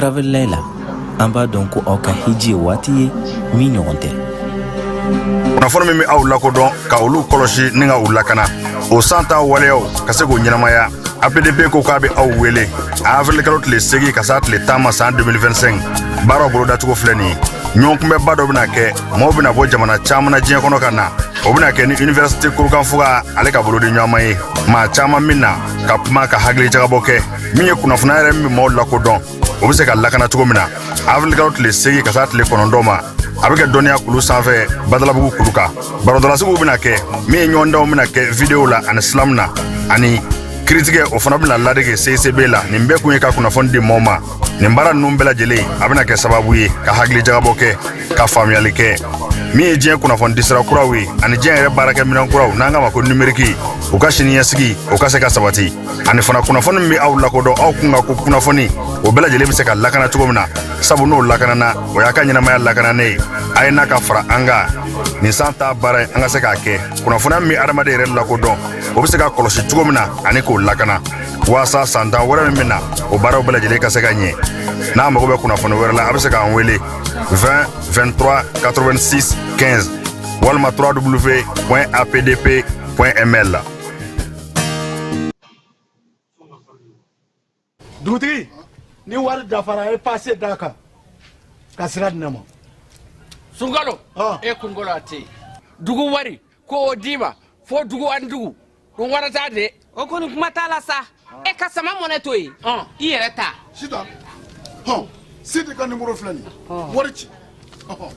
Travel Layla, an b'a dɔn ko aw ka hiji ye waati ye min ɲɔgɔn tɛ. Kunnafoni min bɛ aw lakodɔn, ka olu kɔlɔsi ni ka u lakana, o san ta waleyaw ka se k'o ɲɛnamaya, APDP ko k'a bɛ aw wele a avril kalo tile 8 ka s'a tile 10 ma san 2025. Baaraw bolodacogo filɛ nin ye: ɲɔgɔn kunbɛba dɔ bɛna kɛ, maaw bɛna bɔ jamana caman na diɲɛ kɔnɔ ka na. O bɛna kɛ ni université Kurukanfuga ale ka bolodi ɲɔgɔnma ye. Maa caman min na ka kuma, ka hakili jagabɔ kɛ min ye kunnafoniya yɛrɛ min bɛ maaw lakodɔn, o bɛ se ka lakana cogo min na. Avril kalo tile 8 ka s'a tile 9 ma, a bɛ kɛ dɔnniya kulu sanfɛ, Badalabugu kulu kan. Barodalasigiw bɛna kɛ min ye, ɲɔgɔndanw bɛna kɛ vidéo la ani slam na, ani kiritigɛ o fana bɛna ladege CICB la. Nin bɛɛ kun ye ka kunnafoni di maaw ma. Nin baara ninnu bɛɛ lajɛlen, a bɛna kɛ sababu ye ka hakili jagabɔ kɛ, ka faamuyali kɛ min ye diɲɛ kunnafoni disira kuraw ye ani diɲɛ yɛrɛ baarakɛminɛn kuraw n'an k'a ma ko numérique, u ka sini ɲɛsigi o ka se ka sabati, ani fana kunnafoni min bɛ aw lakodɔn, aw kun ka ko kunnafoni, o bɛɛ lajɛlen bɛ se ka lakana cogo min na. Sabu n'o lakanana, o y'a ka ɲɛnamaya lakananen ye. A ye n'a ka fara an kan nin san ta baara in, an ka se k'a kɛ kunnafoniya min bɛ adamaden yɛrɛ lakodɔn, o bɛ se ka kɔlɔsi cogo min na ani k'o lakana, waasa san 10 wɛrɛ min bɛ na, o baaraw bɛɛ lajɛlen ka se ka ɲɛ. N'a mago bɛ kunnafoni wɛrɛ la, a bɛ se k'an wele 20 23 86 15 walima www.apdp.ml. Dugutigi, ni wari dafara, e passe d'a kan ka sira di ne ma. Sunkalo. Ah. E kunkolo a tɛ yen. Dugu wari ko o d'i ma fo dugu ani dugu ɗum waɗata de. O kɔni, kuma t'a la sa. E ka Sama Mɔnɛ to yen, i yɛrɛ ta. Sitan, hɔn, Sidi ka nimoro filɛ nin ye, wari ci, ɔhɔn.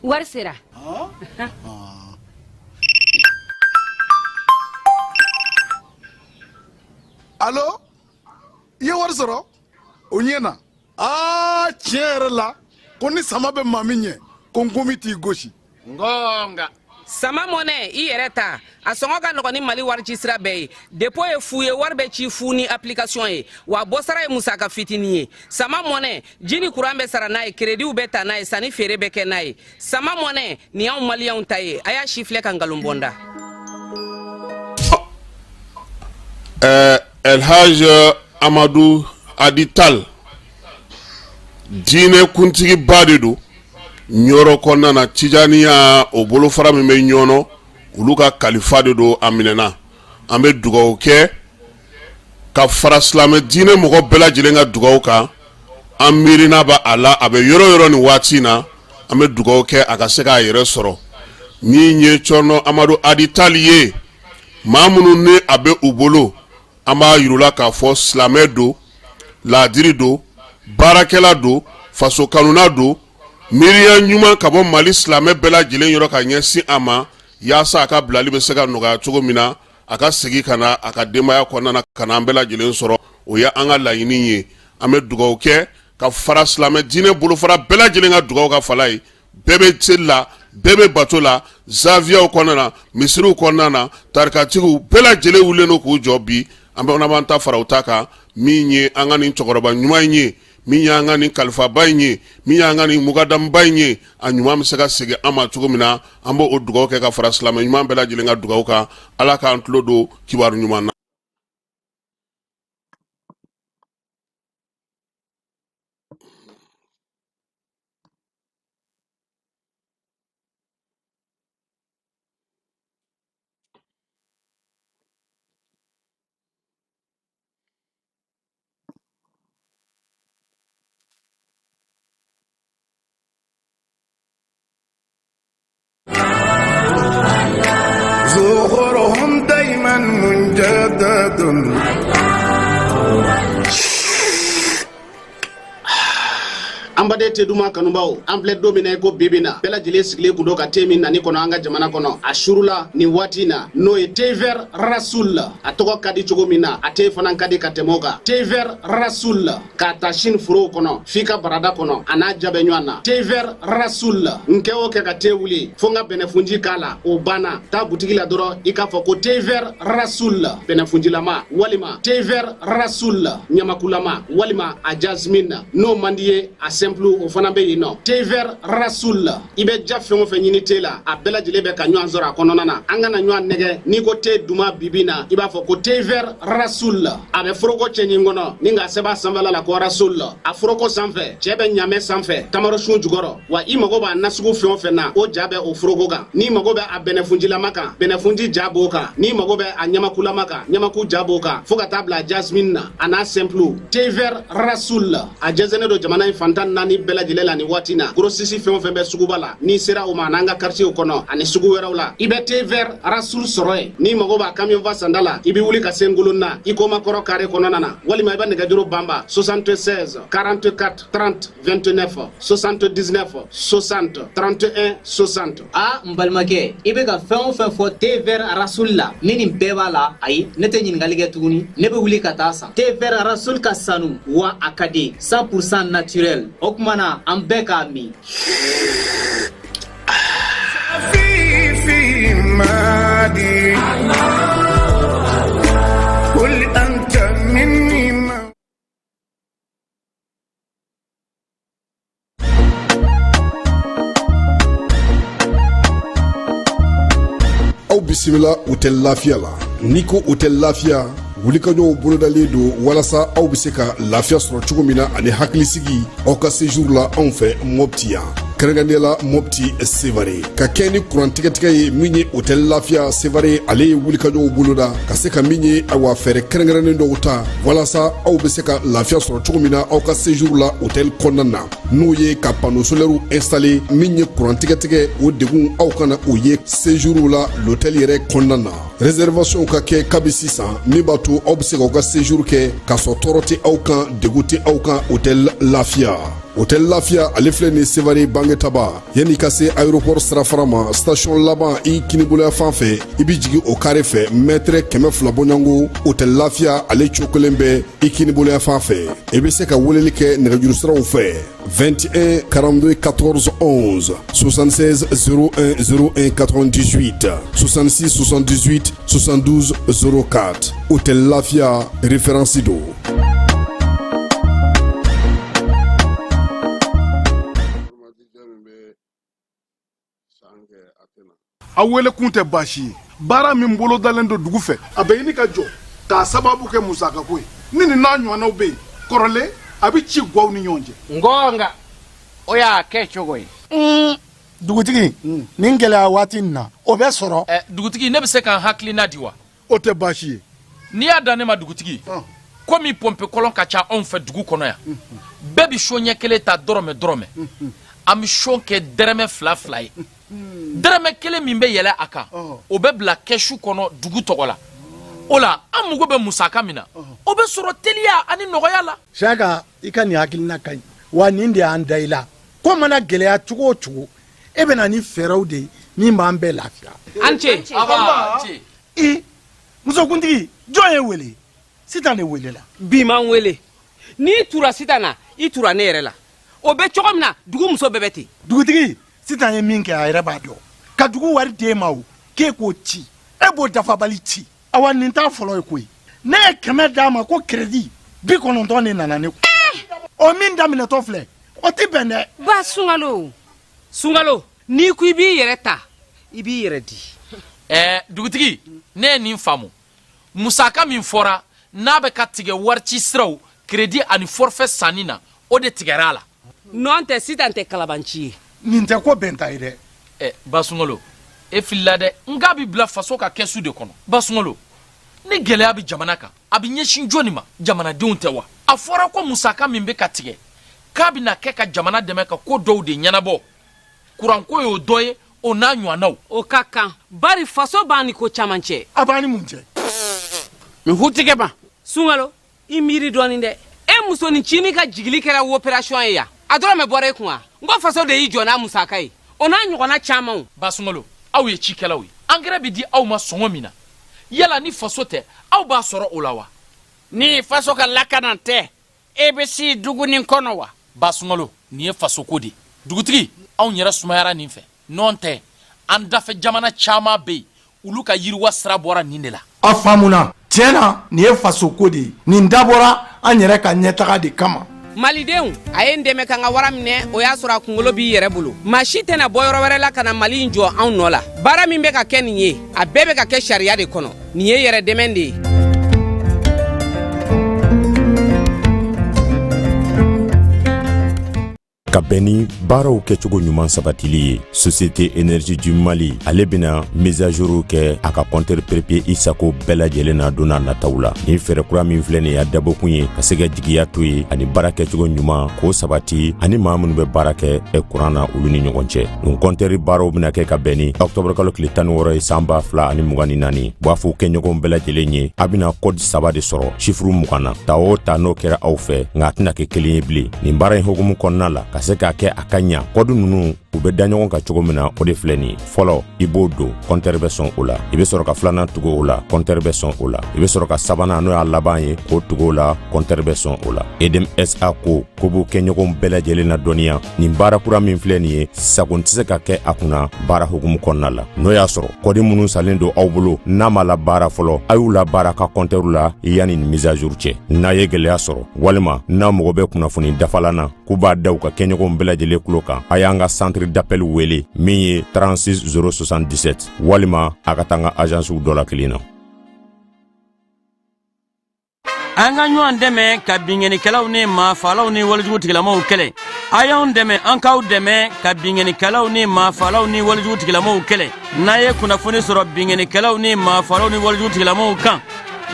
Wari sera. Ah. Alo, i ye wari sɔrɔ o ɲɛ na. Aa, tiɲɛ yɛrɛ la, ko ni sama bɛ maa min ɲɛ, ko nkomi t'i gosi. Gonga. Sama Mɔnɛ, i yɛrɛ ta, a sɔngɔ ka nɔgɔn ni Mali wari ci sira bɛɛ ye. Dépôt ye fu ye, wari bɛ ci fu ni application ye, wa bɔsara ye musaka fitinin ye. Sama Mɔnɛ, ji ni kuran bɛ sara n'a ye, créditw bɛ ta n'a ye, sanni feere bɛ kɛ n'a ye. Sama Mɔnɛ nin y'anw maliyɛnw ta ye. A y'a si filɛ ka nkalon bɔ n da. Elhaj Amadu Adital, diinɛ kuntigiba de don Ɲɔrɔ kɔnɔna na. Tijaniya o bolofara min bɛ Ɲɔnɔ, olu ka kalifa de don. A minɛna, an bɛ dugawu kɛ ka fara silamɛ diinɛ mɔgɔ bɛɛ lajɛlen ka dugawu kan. An miirina b'a a la, a bɛ yɔrɔ yɔrɔ nin waati in na, an bɛ dugawu kɛ a ka se k'a yɛrɛ sɔrɔ. Min ye Cɔrɔnɔ Amadu Adital ye, maa minnu ni a bɛ u bolo, an b'a yir'u la k'a fɔ silamɛ don, laadiri don, baarakɛla don, faso kanuna don. Miiriya ɲuman ka bɔ Mali silamɛ bɛɛ lajɛlen yɔrɔ ka ɲɛsin a ma, yaasa a ka bilali bɛ se ka nɔgɔya cogo min na, a ka segin ka na a ka denbaya kɔnɔna na, ka na an bɛɛ lajɛlen sɔrɔ. O ye an ka laɲini ye. An bɛ dugawu kɛ ka fara silamɛ diinɛ bolofara bɛɛ lajɛlen ka dugawu ka fala ye. Bɛɛ bɛ seli la, bɛɛ bɛ bato la, zawiyaw kɔnɔna na, misiriw kɔnɔna na, tarikatigiw bɛɛ lajɛlen wulilen don k'u jɔ bi. An bɛ b'an ta fara u ta kan. Min ye an ka nin cɛkɔrɔba ɲuman in ye, min y'an ka nin kalifaba in ye, min y'an ka nin mugadamuba in ye, a ɲuman bɛ se ka segin an ma cogo min na, an b'o dugawu kɛ ka fara silamɛ ɲuman bɛɛ lajɛlen ka dugawu kan. Ala k'an tulo don kibaru ɲuman na. زخورهم دايما مجدد. An baden te duman kanubaw, an filɛ don min na i ko bibi na, bɛɛ lajɛlen sigilen kun don ka te min nani kɔnɔ an ka jamana kɔnɔ a surula nin waati na, n'o ye thé vert Rasoul. A tɔgɔ ka di cogo min na, a te fana ka di ka tɛmɛ o kan. Thé vert Rasoul, k'a ta sini forow kɔnɔ f'i ka barada kɔnɔ, a n'a ja bɛ ɲɔgɔn na. Thé vert Rasoul, n kɛ o kɛ ka te wuli fo n ka bɛnɛfunji k'a la, o banna. Taa butigi la dɔrɔn, i k'a fɔ ko thé vert Rasoul bɛnɛfunjilama, walima thé vert Rasoul ɲamakulama, walima a jasmine. N'o man di ye, a simple. simple o fana bɛ yen nɔ. Thé vert Rasoul, i bɛ ja fɛn o fɛn ɲini te la, a bɛɛ lajɛlen bɛ ka ɲɔgɔn sɔrɔ a kɔnɔna na. An kana ɲɔgɔn nɛgɛ, n'i ko te duman bibi na, i b'a fɔ ko thé vert Rasoul. A bɛ foroko cɛɲi kɔnɔ ni k'a sɛbɛn a sanfɛla la ko Rasoul. A foroko sanfɛ, cɛ bɛ ɲamɛ sanfɛ, tamarosun jukɔrɔ. Wa i mago b'a nasugu fɛn o fɛn na, o ja bɛ o foroko kan. N'i mago bɛ a bɛnɛfunjilama kan, bɛnɛfunji ja b'o kan. N'i mago bɛ a ɲamakulama kan, ɲamaku ja b'o kan, fo ka taa bila jasmine na, a n'a simple. Thé vert Rasoul, a jɛnsɛnnen don jamana in fan 14 bɛɛ lajɛlen la nin waati na. Grossiste fɛn o fɛn bɛ suguba la, n'i sera o ma, n'an ka quartier kɔnɔ ani sugu wɛrɛw la, i bɛ thé vert Rasoul sɔrɔ yen. N'i mago b'a camion fa sanda la, i bɛ wuli ka se Ngolonna Ikoma kɔrɔ carré kɔnɔna na, walima i bɛ nɛgɛjuru banba 76 44 30 29 79 60 31 60. A n balimakɛ, i bɛ ka fɛn o fɛn fɔ thé vert Rasoul la, ni nin bɛɛ b'a la, ayi, ne tɛ ɲininkali kɛ tuguni, ne bɛ wuli ka taa san. Thé vert Rasoul ka sanu wa a ka di, 100% naturel. O tuma na an bɛɛ k'a min. Aw bisimila Hôtel Lafiya la. N'i ko Hôtel Lafiya, wulikajɔw bolodalen don walasa aw bɛ se ka lafiya sɔrɔ cogo min na ani hakilisigi aw ka séjour la anw fɛ Mopti yan, kɛrɛnkɛrɛnnenya la Mopti Sevare. Ka kɛ ni kuran tigɛtigɛ ye min ye, Hôtel Lafiya Sevare ale ye wulikajɔw boloda ka se ka min ye, awa, fɛɛrɛ kɛrɛnkɛrɛnnen dɔw ta walasa aw bɛ se ka lafiya sɔrɔ cogo min na aw ka séjour la hôtel kɔnɔna na, n'o ye ka panneau solaire installé. Min ye kuran tigɛtigɛ, o degun aw kana o ye séjour la l'hôtel yɛrɛ kɔnɔna na. Réservation ka kɛ kabi sisan, min b'a to aw bɛ se k'aw ka séjour kɛ k'a sɔrɔ tɔɔrɔ tɛ aw kan, degun tɛ aw kan. Hôtel Lafiya, Hôtel Lafiya ale filɛ nin Sevare Bangetaba, yanni ka se aéroport sirafara ma, station laban i kiniboloya fan fɛ, i bɛ jigin o carré fɛ, mètre 200 bɔɲɔgɔnko, Hôtel Lafiya ale cokolen bɛ i kiniboloya fan fɛ. I bɛ se ka weleli kɛ nɛgɛjuru siraw fɛ: 21 42 14 11, 76 01 01 98, 66 78 72 04. Hôtel Lafiya, référence don. Aw wele kun tɛ baasi ye. Baara min bolodalen don dugu fɛ, a bɛ ɲini ka jɔ k'a sababu kɛ musakako ye. Ni nin n'a ɲɔgɔnnaw bɛ yen kɔrɔlen, a bɛ ci gwaw ni ɲɔgɔn cɛ. Ngɔnga o y'a kɛ cogo ye. Dugutigi, nin gɛlɛya waati nin na, o bɛ sɔrɔ. Dugutigi, ne bɛ se ka n hakilina di wa? O tɛ baasi ye. N'i y'a dan ne ma, dugutigi, komi pɔnpe kɔlɔn ka ca anw fɛ dugu kɔnɔ yan, bɛɛ bɛ so ɲɛ kelen ta dɔrɔmɛ dɔrɔmɛ. An bɛ so kɛ dɛrɛmɛ fila fila ye. Dɛrɛmɛ kelen min bɛ yɛlɛ a kan, o bɛ bila kɛsu kɔnɔ dugu tɔgɔ la. O la, an mago bɛ musaka min na, o bɛ sɔrɔ teliya ani nɔgɔya la. Siyaka, i ka nin hakilina ka ɲi wa nin de y'an da i la. Ko mana gɛlɛya cogo o cogo, e bɛ na ni fɛɛrɛw de ye min b'an bɛɛ lafiya. An ce. I musokuntigi, jɔn ye wele? Sitan de welela. Bi man wele. N'i tura Sitan na, i tura ne yɛrɛ la. O bɛ cogo min na, dugu muso bɛɛ bɛ ten. Dugutigi, Sitan ye min kɛ, a yɛrɛ b'a dɔn. Ka dugu wari d'e ma, o k'e k'o ci, e b'o dafabali ci. Awa, nin t'a fɔlɔ ye koyi. Ne ye 100 d'a ma ko crédit, 90 de nana ne kun. O min daminɛtɔ filɛ, o tɛ bɛn dɛ. Ba Sunkalo, Sunkalo, n'i ko i b'i yɛrɛ ta, i b'i yɛrɛ di. Dugutigi, ne ye nin faamu. Musaka min fɔra n'a bɛ ka tigɛ warici siraw, crédit ani forfait sanni na, o de tigɛra a la. Nɔn tɛ, Sitan tɛ kalabanci ye. Nin tɛ ko bɛnta ye dɛ. Ba Sunkalo, e filila dɛ. N k'a bɛ bila faso ka kɛsu de kɔnɔ. Ba Sunkalo, ni gɛlɛya bɛ jamana kan, a bɛ ɲɛsin jɔnni ma? Jamanadenw tɛ wa? A fɔra ko musaka min bɛ ka tigɛ, k'a bɛna kɛ ka jamana dɛmɛ ka ko dɔw de ɲɛnabɔ. Kuranko y'o dɔ ye, o n'a ɲɔgɔnnaw. O ka kan, bari faso b'an ni ko caman cɛ. A b'an ni mun cɛ? N hutigɛ ma. Sunkalo, i miiri dɔɔnin dɛ. E musonin cinin ka jigili kɛra opération ye yan, a dɔrɔmɛ bɔra e kun wa? N ko faso de y'i jɔ n'a musaka ye, o n'a ɲɔgɔnna camanw. Ba Sunkalo, aw ye cikɛlaw ye. Angɛrɛ bɛ di aw ma sɔngɔ min na, yala ni faso tɛ, aw b'a sɔrɔ o la wa? Ni faso ka lakana tɛ, e bɛ si dugu nin kɔnɔ wa? Ba Sunkalo, nin ye fasoko de ye. Dugutigi, anw yɛrɛ sumayara nin fɛ. Nɔn tɛ, an dafɛ jamana caman bɛ yen, olu ka yiriwa sira bɔra nin de la. A faamuna. Tiɲɛ na, nin ye fasoko de ye. Nin dabɔra an yɛrɛ ka ɲɛtaga de kama. Malidenw, a ye n dɛmɛ ka n ka wara minɛ, o y'a sɔrɔ a kunkolo b'i yɛrɛ bolo. Maa si tɛna bɔ yɔrɔ wɛrɛ la ka na Mali in jɔ anw nɔ la. Baara min bɛ ka kɛ nin ye, a bɛɛ bɛ ka kɛ sariya de kɔnɔ. Nin ye yɛrɛ dɛmɛ de ye. Ka bɛn ni baaraw kɛcogo ɲuman sabatili ye, Société Énergie du Mali ale bɛna mise à jour kɛ a ka compteur prépayé i sago bɛɛ lajɛlen na don n'a nataw la. Nin fɛɛrɛ kura min filɛ nin ye, a dabɔkun ye ka se ka jigiya to ye ani baara kɛcogo ɲuman k'o sabati ani maa minnu bɛ baara kɛ kuran na, olu ni ɲɔgɔn cɛ. Nin compteur baaraw bɛna kɛ ka bɛn ni octobre kalo tile 16 ye san 2024. B'a fɔ kɛɲɔgɔn bɛɛ lajɛlen ye, a bɛna code saba de sɔrɔ chiffre 20 na. Ta o ta, n'o kɛra aw fɛ, nka a tɛna kɛ kelen ye bilen. Nin baara in hukumu kɔnɔna la, ka se k'a kɛ a ka ɲa, code ninnu u bɛ da ɲɔgɔn kan cogo min na, o de filɛ nin ye. Fɔlɔ, i b'o don, compteur bɛ sɔn o la. I bɛ sɔrɔ ka filanan tugu o la, compteur bɛ sɔn o la. I bɛ sɔrɔ ka sabanan, n'o y'a laban ye, k'o tugu o la, compteur bɛ sɔn o la. Edm SA ko ko b'u kɛɲɔgɔnw bɛɛ lajɛlen na dɔnniya, nin baara kura min filɛ nin ye, sagon tɛ se ka kɛ a kunna baara hukumu kɔnɔna la. N'o y'a sɔrɔ code minnu salen don aw bolo, n'a ma labaara fɔlɔ, a y'u labaara ka compteur la yanni nin mise à jour cɛ. N'a ye gɛlɛya sɔrɔ walima n'a mago bɛ kunnafoni dafalan na, k'u b'a da u ka kɛɲɔgɔnw bɛɛ lajɛlen tulo kan, a y'an ka centre d'appel wele min ye 36 077, walima a ka taa an ka agencew dɔ la kelen na. An ka ɲɔgɔn dɛmɛ ka binkannikɛlaw ni maafalaw ni walejugu tigilamaw kɛlɛ. A y'anw dɛmɛ, an k'aw dɛmɛ ka binkannikɛlaw ni maafalaw ni walejugu tigilamaw kɛlɛ. N'a ye kunnafoni sɔrɔ binkannikɛlaw ni maafalaw ni walejugu tigilamaw kan,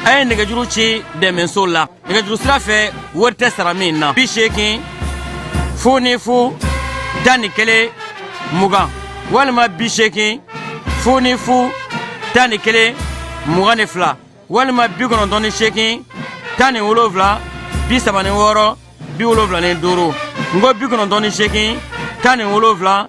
a ye nɛgɛjuru ci dɛmɛso la nɛgɛjuru sira fɛ, wari tɛ sara min na: 80 00 11 20, walima 80 00 11 22, walima 98 17 36 75. N ko 98 17 36 45.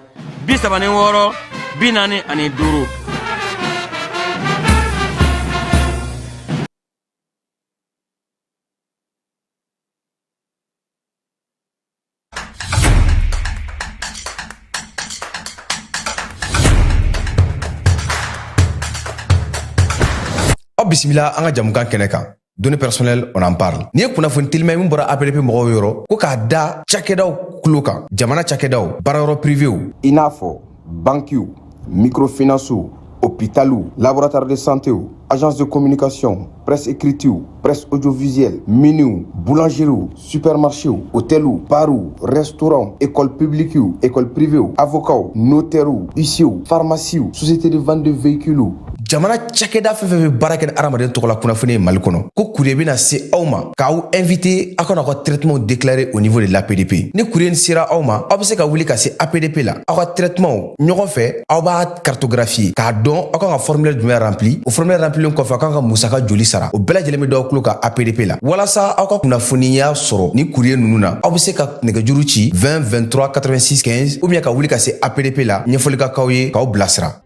Aw bisimila an ka jamukan kɛnɛ kan, données personnelles, on en parle. Nin ye kunnafoni telima ye min bɔra APDP mɔgɔw yɔrɔ, ko k'a da cakɛdaw tulo kan, jamana cakɛdaw, baarayɔrɔ privéw, i n'a fɔ bankiw, microfinancew, hôpitaliw, laboratoire de santéw, agence de communication, presse écritew, presse audiovisuelle, miniw, boulangeriew, supermarchéw, hôteliw, barw, restaurant, école publiquew, école privéw, avocats, notairew, huissierw, pharmaciew, société de vente de véhicules. Jamana cakɛda fɛn fɛn bɛ baara kɛ ni hadamaden tɔgɔla kunnafoni ye Mali kɔnɔ, ko courrier bɛna se aw ma k'aw invité aw ka n'aw ka traitement déclarer au niveau de l'APDP. Ni courrier sera aw ma, aw bɛ se ka wuli ka se APDP la. Aw ka traitement, ɲɔgɔn fɛ aw b'a cartographier k'a dɔn aw kan ka formulaire jumɛn rempli. O formulaire remplilen kɔfɛ, aw kan ka musaka joli sara, o bɛɛ lajɛlen bɛ d'aw tulo kan APDP la. Walasa aw ka kunnafoniya sɔrɔ ni courrier ninnu na, aw bɛ se ka nɛgɛjuru ci 20 23 86 15, ou bien ka wuli ka se APDP la, ɲɛfɔli ka k'aw ye k'aw bilasira.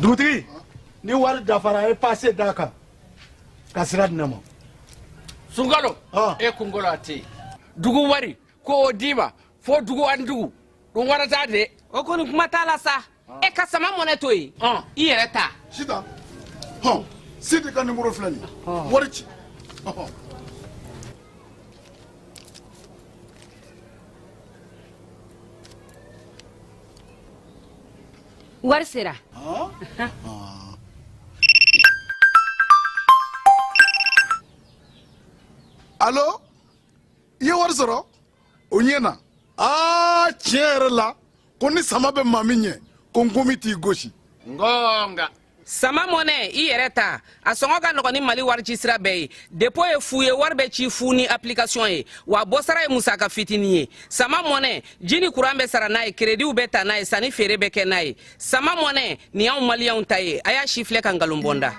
Dugutigi, ni wari dafara, a ye pase d'a kan ka sira di ne ma. Sunkalo, e kunkolo a tɛ yen. Dugu wari ko o d'i ma fo dugu ani dugu, ɗum waɗata de. O kɔni, kuma t'a la sa. E ka sama mɔnɛ to yen, i yɛrɛ ta. Sitan, hɔn, Sidi ka nimoro filɛ nin ye, wari ci, ɔhɔn. Wari sera. Alo, i ye wari sɔrɔ, o ɲɛna. Aa, tiɲɛ yɛrɛ la, ko ni sama bɛ maa min ɲɛ, ko nkomi t'i gosi. Ngonga. Sama mɔnɛ, i yɛrɛ ta, a sɔngɔ ka nɔgɔn ni Mali wari ci sira bɛɛ ye. Dépôt ye fu ye, wari bɛ ci fu ni application ye, wa bɔsara ye musaka fitinin ye. Sama mɔnɛ, ji ni kuran bɛ sara n'a ye, créditw bɛ ta n'a ye, sanni feere bɛ kɛ n'a ye. Sama mɔnɛ nin y'anw maliyɛnw ta ye. A y'a si filɛ ka nkalon bɔ n da.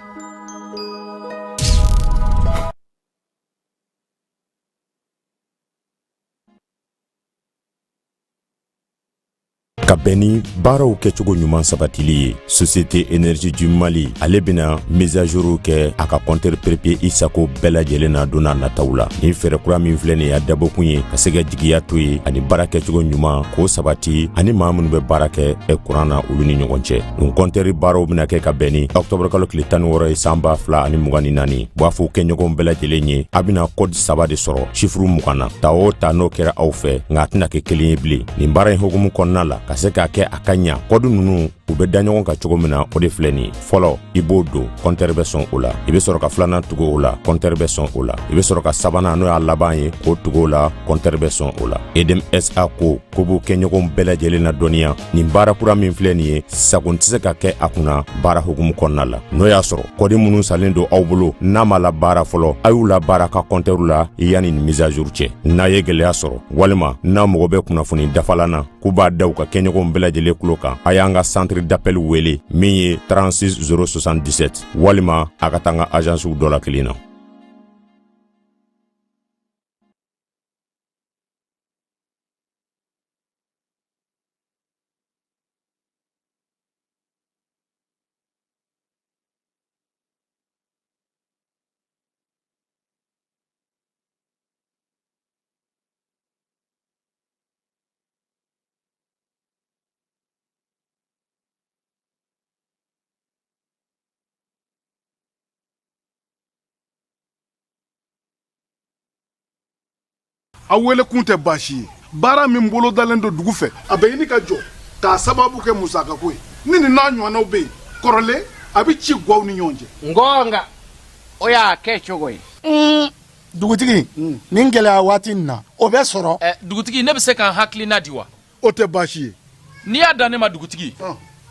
Ka bɛn ni baaraw kɛcogo ɲuman sabatili ye, Société Énergie du Mali ale bɛna mise à jour kɛ a ka compteur prépayé i sago bɛɛ lajɛlen na don n'a nataw la. Nin fɛɛrɛ kura min filɛ nin ye, a dabɔkun ye ka se ka jigiya to ye ani baara kɛcogo ɲuman k'o sabati ani maa minnu bɛ baara kɛ kuran na, olu ni ɲɔgɔn cɛ. Nin compteur baaraw bɛna kɛ ka bɛn ni octobre kalo tile 16 ye san 2024. B'a fɔ kɛɲɔgɔnw bɛɛ lajɛlen ye, a bɛna code saba de sɔrɔ chiffre 20 na, ta o ta n'o kɛra aw fɛ, nka a tɛna kɛ kelen ye bilen. Nin baara in hukumu kɔnɔna la, ka se k'a kɛ a ka ɲa, code ninnu u bɛ da ɲɔgɔn kan cogo min na, o de filɛ nin ye. Fɔlɔ, i b'o don, compteur bɛ sɔn o la. I bɛ sɔrɔ ka filanan tugu o la, compteur bɛ sɔn o la. I bɛ sɔrɔ ka sabanan, n'o y'a laban ye, k'o tugu o la, compteur bɛ sɔn o la. EDM SA ko ko b'u kɛɲɔgɔnw bɛɛ lajɛlen na dɔnniya, nin baara kura min filɛ nin ye, sagon tɛ se ka kɛ a kunna baara hukumu kɔnɔna la. N'o y'a sɔrɔ code minnu salen don aw bolo n'a ma labaara fɔlɔ, a y'u labaara ka compteur la yanni nin mise à jour cɛ. N'a ye gɛlɛya sɔrɔ walima n'a mago bɛ kunnafoni dafalan na, k'u b'a da u ka kɛɲɔgɔnw bɛɛ lajɛlen tulo kan, a y'an ka centre d'appel wele min ye 36 077, walima a ka taa an ka agencew dɔ la kelen na. A wele kun tɛ baasi ye. Baara min bolodalen don dugu fɛ, a bɛ ɲini ka jɔ k'a sababu kɛ musakako ye. Ni nin n'a ɲɔgɔnnaw bɛ yen kɔrɔlen, a bɛ ci gwaw ni ɲɔgɔn cɛ. Ngɔnga o y'a kɛ cogo ye. Dugutigi, nin gɛlɛya waati nin na, o bɛ sɔrɔ. Dugutigi, ne bɛ se ka n hakilina di wa? O tɛ baasi ye. N'i y'a dan ne ma, dugutigi,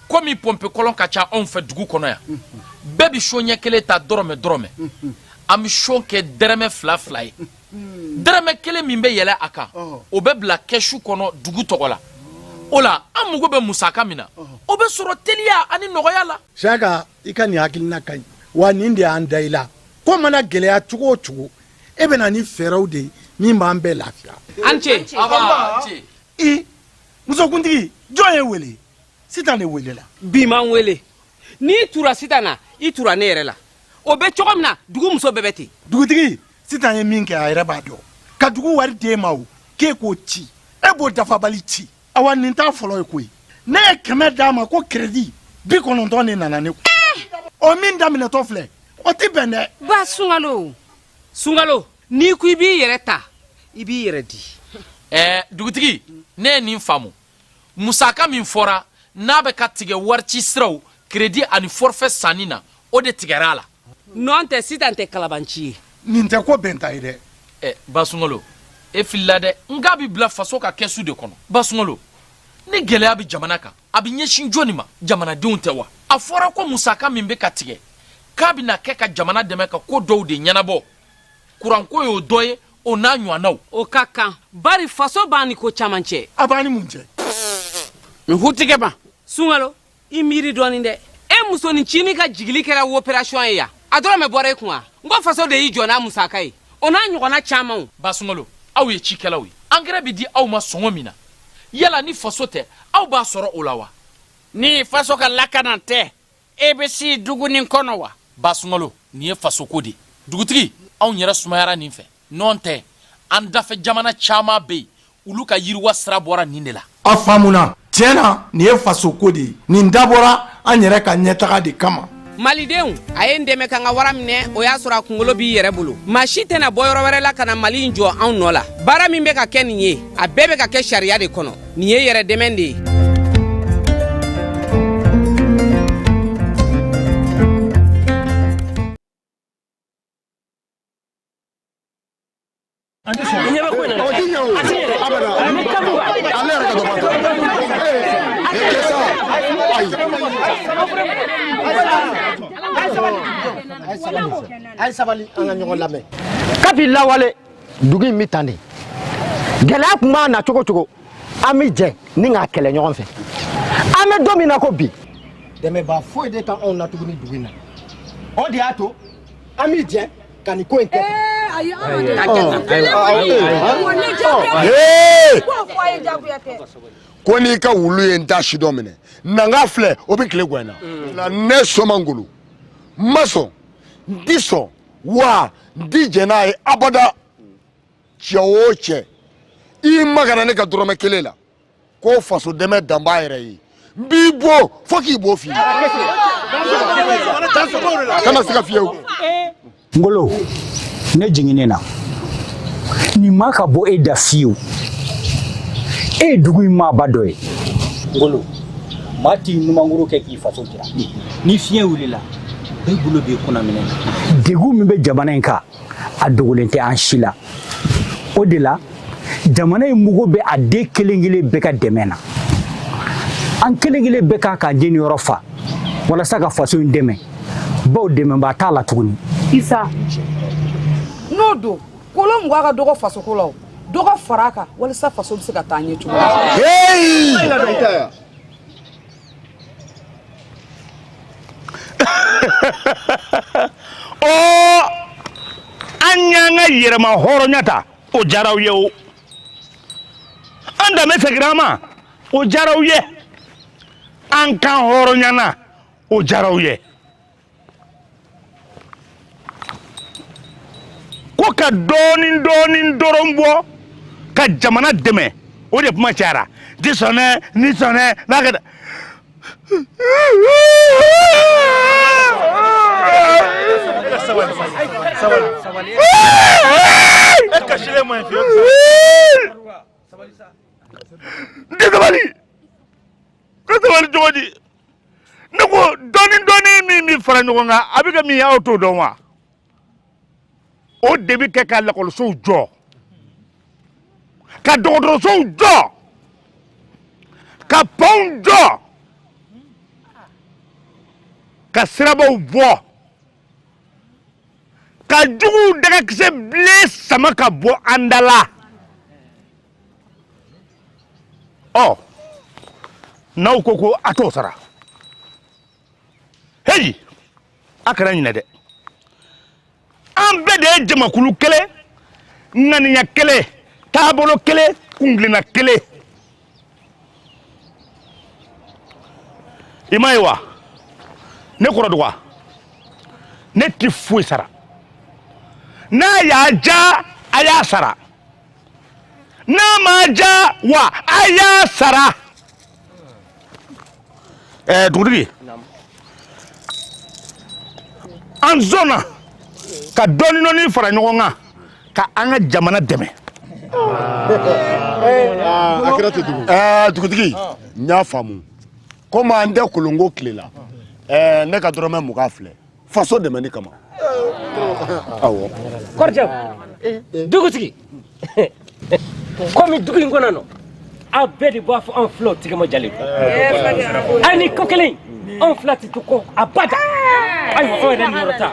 komi pɔnpe kɔlɔn ka ca anw fɛ dugu kɔnɔ yan, bɛɛ bɛ so ɲɛ kelen ta dɔrɔmɛ dɔrɔmɛ. An bɛ so kɛ dɛrɛmɛ fila fila ye. Dɛrɛmɛ kelen min bɛ yɛlɛ a kan, o bɛ bila kɛsu kɔnɔ dugu tɔgɔ la. O la, an mago bɛ musaka min na, o bɛ sɔrɔ teliya ani nɔgɔya la. Siyaka, i ka nin hakilina ka ɲi wa. Nin de y'an da i la. Ko mana gɛlɛya cogo o cogo, e bɛ na ni fɛɛrɛw de ye min b'an bɛɛ lafiya. An ce. I musokuntigi, jɔn ye wele? Sitan de welela. Bi m'an wele. N'i tura Sitan na, i tura ne yɛrɛ la. O bɛ cogo min na, dugu muso bɛɛ bɛ ten. Dugutigi, Sitan ye min kɛ, a yɛrɛ b'a dɔn. Ka dugu wari d'e ma o k'e k'o ci, e b'o dafabali ci. Awa, nin t'a fɔlɔ ye koyi. Ne ye 100 d'a ma ko crédit, 90 de nana ne kun. O min daminɛtɔ filɛ, o tɛ bɛn dɛ. Ba Sunkalo, Sunkalo, n'i ko i b'i yɛrɛ ta, i b'i yɛrɛ di. Dugutigi, ne ye nin faamu. Musaka min fɔra n'a bɛ ka tigɛ warici siraw, crédit ani forfait sanni na, o de tigɛra a la. Nɔn tɛ, Sitan tɛ kalabanci ye. Nin tɛ ko bɛnta ye dɛ. Ba Sunkalo, e filila dɛ. N k'a bɛ bila faso ka kɛsu de kɔnɔ. Ba Sunkalo, ni gɛlɛya bɛ jamana kan, a bɛ ɲɛsin jɔnni ma? Jamanadenw tɛ wa? A fɔra ko musaka min bɛ ka tigɛ, k'a bɛna kɛ ka jamana dɛmɛ ka ko dɔw de ɲɛnabɔ. Kuranko y'o dɔ ye, o n'a ɲɔgɔnnaw. O ka kan, bari faso b'an ni ko caman cɛ. A b'an ni mun cɛ? N hutigɛ ma. Sunkalo, i miiri dɔɔnin dɛ. E musonin cinin ka jigili kɛra opération ye yan, a dɔrɔmɛ bɔra e kun wa? N ko faso de y'i jɔ n'a musaka ye, o n'a ɲɔgɔnna camanw. Ba Sunkalo, aw ye cikɛlaw ye, angɛrɛ bɛ di aw ma sɔngɔ min na, yala ni faso tɛ, aw b'a sɔrɔ o la wa? Ni faso ka lakana tɛ, e bɛ si dugu nin kɔnɔ wa? Ba Sunkalo, nin ye fasoko de ye. Dugutigi, anw yɛrɛ sumayara nin fɛ. Nɔn tɛ, an dafɛ jamana caman bɛ yen, olu ka yiriwa sira bɔra nin de la. A faamuna. Tiɲɛ na, nin ye fasoko de ye. Nin dabɔra an yɛrɛ ka ɲɛtaga de kama. Malidenw, a ye n dɛmɛ ka n ka wara minɛ. O y'a sɔrɔ a kunkolo b'i yɛrɛ bolo. Maa si tɛna bɔ yɔrɔ wɛrɛ la ka na Mali in jɔ anw nɔ la. Baara min bɛ ka kɛ nin ye, a bɛɛ bɛ ka kɛ sariya de kɔnɔ. Nin ye yɛrɛ dɛmɛ de ye. A ye sabali, an ka ɲɔgɔn lamɛn. Kabi lawale, dugu in bɛ tan de. Gɛlɛya tun b'a na cogo cogo, an bɛ jɛ ni k'a kɛlɛ ɲɔgɔn fɛ. An bɛ don min na ko bi, dɛmɛbaa foyi de t'anw na tuguni dugu in na. O de y'a to an bɛ jɛ ka nin ko in kɛ tan. Ko n'i ka wulu ye n ta sidɔn minɛ, nanga filɛ, o bɛ tile gwan in na. Ne Soma Ngolo, n ma sɔn, n ti sɔn, wa n ti jɛn n'a ye abada. Cɛ o cɛ, i magara ne ka dɔrɔmɛ kelen la, ko faso dɛmɛ dan b'a yɛrɛ ye, n b'i bon fo k'i bo f'i ye. Kana siga fiyewu. Ngolo, ne jiginnen na nin ma ka bɔ e da fiyewu. E ye dugu in maaba dɔ ye. Ngolo, maa t'i numankuru kɛ k'i faso jira. Ni fiɲɛ wulila, bɛɛ bolo b'i kunna minɛ. Degun min bɛ jamana in kan, a dogolen tɛ an si la. O de la jamana in mago bɛ a den kelen kelen bɛɛ ka dɛmɛ na. An kelen kelen bɛɛ kan k'an jeniyɔrɔ fa walasa ka faso in dɛmɛ, bawo dɛmɛbaa t'a la tuguni. Isa, n'o don, kolo 20 ka dɔgɔ fasoko la, o dɔ ka fara a kan walasa faso bɛ se ka taa ɲɛ cogo min. Ɔ, an y'an ka yɛrɛma hɔrɔnya ta, o diyara aw ye. O an danbe seginna an ma, o diyara aw ye. An kan hɔrɔnyana, o diyara aw ye. Ko ka dɔɔnin dɔɔnin dɔrɔn bɔ ka jamana dɛmɛ, o de kuma cayara. Ti sɔn dɛ, ni sɔn dɛ, n'a kɛ. N tɛ sabali ka sabali cogo di? Ne ko dɔɔni dɔɔni min bɛ fara ɲɔgɔn kan, a bɛ kɛ min ye, aw t'o dɔn wa? O de bɛ kɛ ka lakɔlisow jɔ, ka dɔgɔtɔrɔsow jɔ, ka pɔnw jɔ, ka sirabaw bɔ, ka juguw dagakisɛ bilen sama ka bɔ an da la. Ɔ, n'aw ko ko a t'o sara, heyi, a kana ɲinɛ dɛ, an bɛɛ de ye jamakulu kelen, ŋaniya kelen, taabolo kelen, kuntilenna kelen. I m'a ye wa, ne kɔrɔ dɔgɔ, ne ti foyi sara. N'a y'a ja, a y'a sara. N'a ma ja wa, a y'a sara. Ɛɛ, dugutigi, an sɔnna ka dɔɔni dɔɔni fara ɲɔgɔn kan ka an ka jamana dɛmɛ. A kɛra ten tugun. Ɛɛ, dugutigi, n y'a faamu. Komi an tɛ kolonko tile la, ɛɛ, ne ka dɔrɔmɛ 20 filɛ faso dɛmɛni kama. Awɔ. Kɔrɔjɛ, dugutigi, komi dugu in kɔnɔ nɔ, aw bɛɛ de b'a fɔ anw filaw tigɛ ma jalen don. Ayi, ni ko kelen, anw fila tɛ to kɔ abada. Ayiwa, aw yɛrɛ niyɔrɔ ta.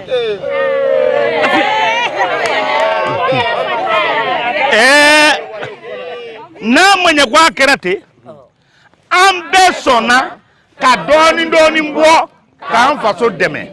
Ɛɛ, n'a ma ɲɛ ko a kɛra ten, an bɛɛ sɔnna ka dɔɔni dɔɔni bɔ k'an faso dɛmɛ.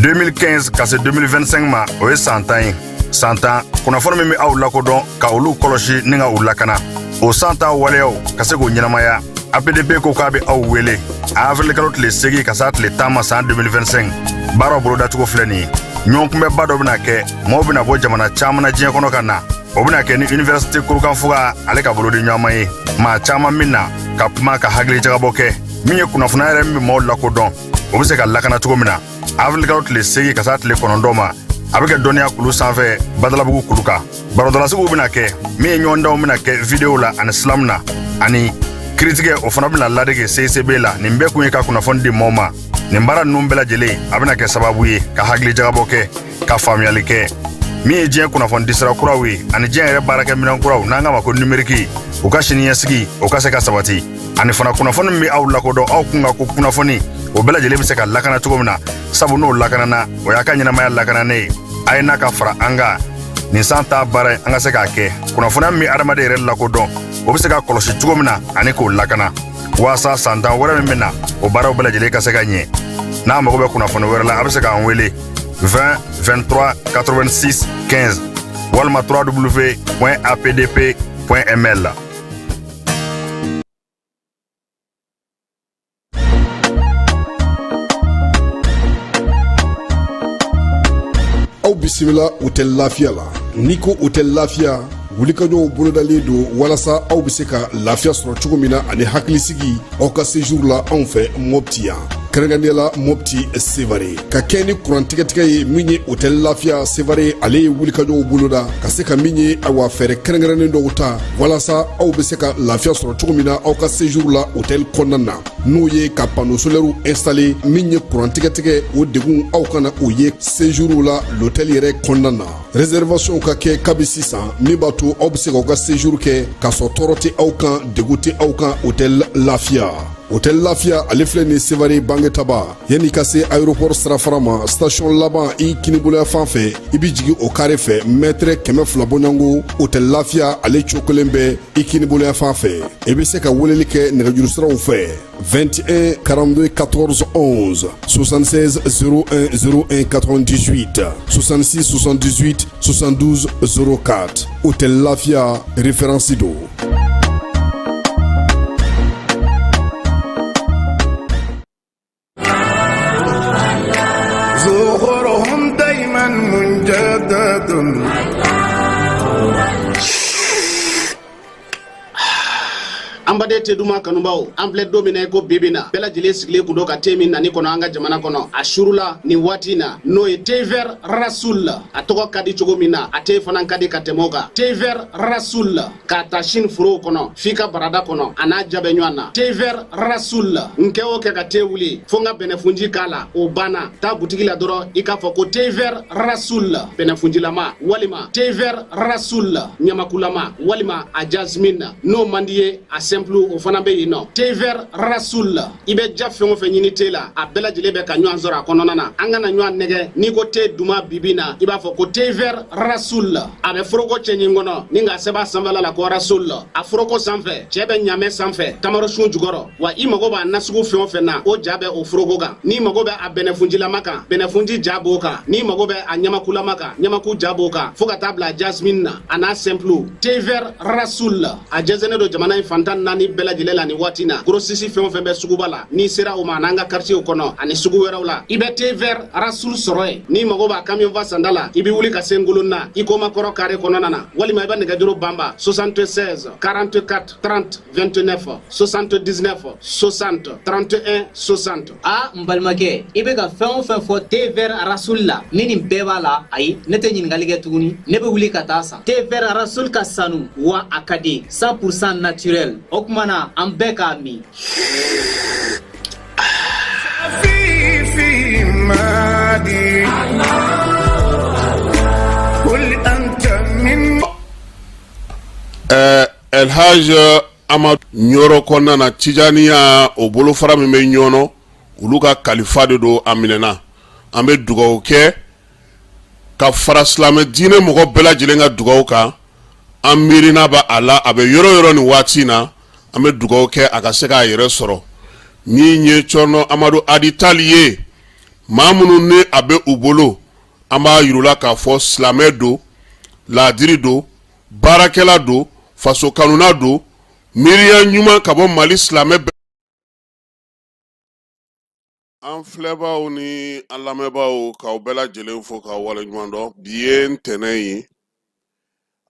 2015 ka se 2025 ma, o ye san 10 ye. San 10 kunnafoni min bɛ aw lakodɔn, ka olu kɔlɔsi ni ka u lakana, o san 10 waleyaw ka se k'o ɲɛnamaya, APDP ko k'a bɛ aw wele a avril kalo tile 8 ka s'a tile 10 ma san 2025. Baaraw bolodacogo filɛ nin ye. Ɲɔgɔnkunbɛnba dɔ bɛna kɛ, maaw bɛna bɔ jamana caman na diɲɛ kɔnɔ ka na. O bɛna kɛ ni université Kurukanfuga ale ka bolodi ɲɔgɔnma ye. Maa caman min na ka kuma, ka hakilijagabɔ kɛ, min ye kunnafoniya yɛrɛ min bɛ maaw lakodɔn, o bɛ se ka lakana cogo min na. Avril kalo tile 8 ka s'a tile 9 ma, a bɛ kɛ dɔnniya kulu sanfɛ, Badalabugu kulu kan. Barodalasigiw bɛna kɛ, min ye ɲɔgɔndanw bɛna kɛ video la ani slam na, ani kiritigɛ, o fana bɛna ladege CICB la. Nin bɛɛ kun ye ka kunnafoni di maaw ma. Nin baara ninnu bɛɛ lajɛlen, a bɛna kɛ sababu ye ka hakilijagabɔ kɛ, ka faamuyali kɛ, min ye diɲɛ kunnafoni disira kuraw ye ani diɲɛ yɛrɛ baarakɛminɛn kuraw, n'an k'a ma ko numérique, u ka siniɲɛsigi o ka se ka sabati, ani fana kunnafoni min bɛ aw lakodɔn, aw kun ka ko kunnafoni, o bɛɛ lajɛlen bɛ se ka lakana cogo min na. Sabu n'o lakanana, o y'a ka ɲɛnamaya lakananen ye. A ye n'a ka fara an kan nin san 10 baara in, an ka se k'a kɛ. Kunnafoniya min bɛ adamaden yɛrɛ lakodɔn, o bɛ se ka kɔlɔsi cogo min na ani k'o lakana, waasa san 10 wɛrɛ min bɛ na, o baaraw bɛɛ lajɛlen ka se ka ɲɛ. N'a mago bɛ kunnafoni wɛrɛ la, a bɛ se k'an wele 20 23 86 15 walima www.apdp.ml. Aw bisimila hôtel Lafiya la. N'i ko hôtel Lafiya, wulikajɔw bolodalen don walasa aw bɛ se ka lafiya sɔrɔ cogo min na ani hakilisigi aw ka séjour la anw fɛ Mopti yan, kɛrɛnkɛrɛnnenya la Mopti Sevare. Ka kɛ ni kuran tigɛtigɛ ye min ye, hôtel Lafiya Sevare ale ye wulikajɔw boloda ka se ka min ye, awa, fɛɛrɛ kɛrɛnkɛrɛnnen dɔw ta walasa aw bɛ se ka lafiya sɔrɔ cogo min na aw ka séjour la hôtel kɔnɔna na, n'o ye ka panneau solaire installé. Min ye kuran tigɛtigɛ, o degun aw kana o ye séjour la l'hôtel yɛrɛ kɔnɔna na. Réservation ka kɛ kabi sisan, min b'a to aw bɛ se k'aw ka séjour kɛ k'a sɔrɔ tɔɔrɔ tɛ aw kan, degun tɛ aw kan. Hôtel Lafiya, hôtel Lafiya ale filɛ nin Sevare Bangetaba, yanni ka se aéroport sirafara ma, station laban i kiniboloya fan fɛ, i bɛ jigin o kare fɛ, mètre 200 bɔɲɔgɔnko, hôtel Lafiya ale cokolen bɛ i kiniboloya fan fɛ. I bɛ se ka weleli kɛ nɛgɛjuru siraw fɛ: 21 42 14 11, 76 01 01 98, 66 78 72 04. Hôtel Lafiya, référence don. زخرهم دايما مجدد. An baden te duman kanubaw, an filɛ don min na i ko bibi na, bɛɛ lajɛlen sigilen kun don ka te min nani kɔnɔ an ka jamana kɔnɔ. A surula nin waati na, n'o ye thé vert Rasoul. A tɔgɔ ka di cogo min na, a te fana ka di ka tɛmɛ o kan. Thé vert Rasoul, k'a ta Chine forow kɔnɔ f'i ka barada kɔnɔ, a n'a ja bɛ ɲɔgɔn na. Thé vert Rasoul, n kɛ o kɛ ka te wuli fo n ka bɛnɛfunji k'a la, o banna. Taa butigi la dɔrɔn, i k'a fɔ ko thé vert Rasoul bɛnɛfunjilama, walima thé vert Rasoul ɲamakulama, walima a jasmine. N'o man di ye, a simple o fana bɛ yen nɔ. Thé vert Rasoul, i bɛ ja fɛn o fɛn ɲini te la, a bɛɛ lajɛlen bɛ ka ɲɔgɔn sɔrɔ a kɔnɔna na. An kana ɲɔgɔn nɛgɛ, n'i ko te duman bibi na, i b'a fɔ ko thé vert Rasoul. A bɛ foroko cɛɲi kɔnɔ ni k'a sɛbɛn a sanfɛla la ko Rasoul. A foroko sanfɛ, cɛ bɛ ɲamɛ sanfɛ, tamarosun jukɔrɔ. Wa i mago b'a nasugu fɛn o fɛn na, o ja bɛ o foroko kan. N'i mago bɛ a bɛnɛfunjilama kan, bɛnɛfunji ja b'o kan. N'i mago bɛ a ɲamakulama kan, ɲamaku ja b'o kan, fo ka taa bila jasmine na, a n'a simple. Thé vert Rasoul, a jɛnsɛnnen don jamana in fan 14 bɛɛ lajɛlen la nin waati na. Grossiste fɛn o fɛn bɛ suguba la, n'i sera o ma, an'an ka quartier kɔnɔ ani sugu wɛrɛw la, i bɛ thé vert Rasoul sɔrɔ yen. N'i mago b'a camion fa sanda la, i bɛ wuli ka se Ngolonna i komakɔrɔ carré kɔnɔna na, walima i bɛ nɛgɛjuru banba 76 44 30 29, 79 60 31 60. A n balimakɛ, i bɛ ka fɛn o fɛn fɔ thé vert Rasoul la, ni nin bɛɛ b'a la, ayi, ne tɛ ɲininkali kɛ tuguni, ne bɛ wuli ka taa san. Thé vert Rasoul ka sanu, wa a ka di, 100% naturel. O tuma na an bɛɛ k'a min. في مادي قل أنت من Elhaj Amadu Ɲɔrɔ kɔnɔna na, Tijaniya o bolofara min bɛ Ɲɔnɔ, olu ka kalifa de don, a minɛna. An bɛ dugawu kɛ ka fara silamɛ diinɛ mɔgɔ bɛɛ lajɛlen ka dugawu kan. An miirina bɛ a la, a bɛ yɔrɔ yɔrɔ nin waati in na, an bɛ dugawu kɛ a ka se k'a yɛrɛ sɔrɔ. Min ye Cɔrɔnɔ Amadu Adi Tali ye, maa minnu ni a bɛ u bolo, an b'a yir'u la k'a fɔ silamɛ don, laadiri don, baarakɛla don, faso kanuna don, miiriya ɲuman ka bɔ Mali silamɛ bɛɛ. An filɛbaaw ni an lamɛnbaaw, k'aw bɛɛ lajɛlen fo k'aw waleɲuman dɔn. Bi ye ntɛnɛn ye,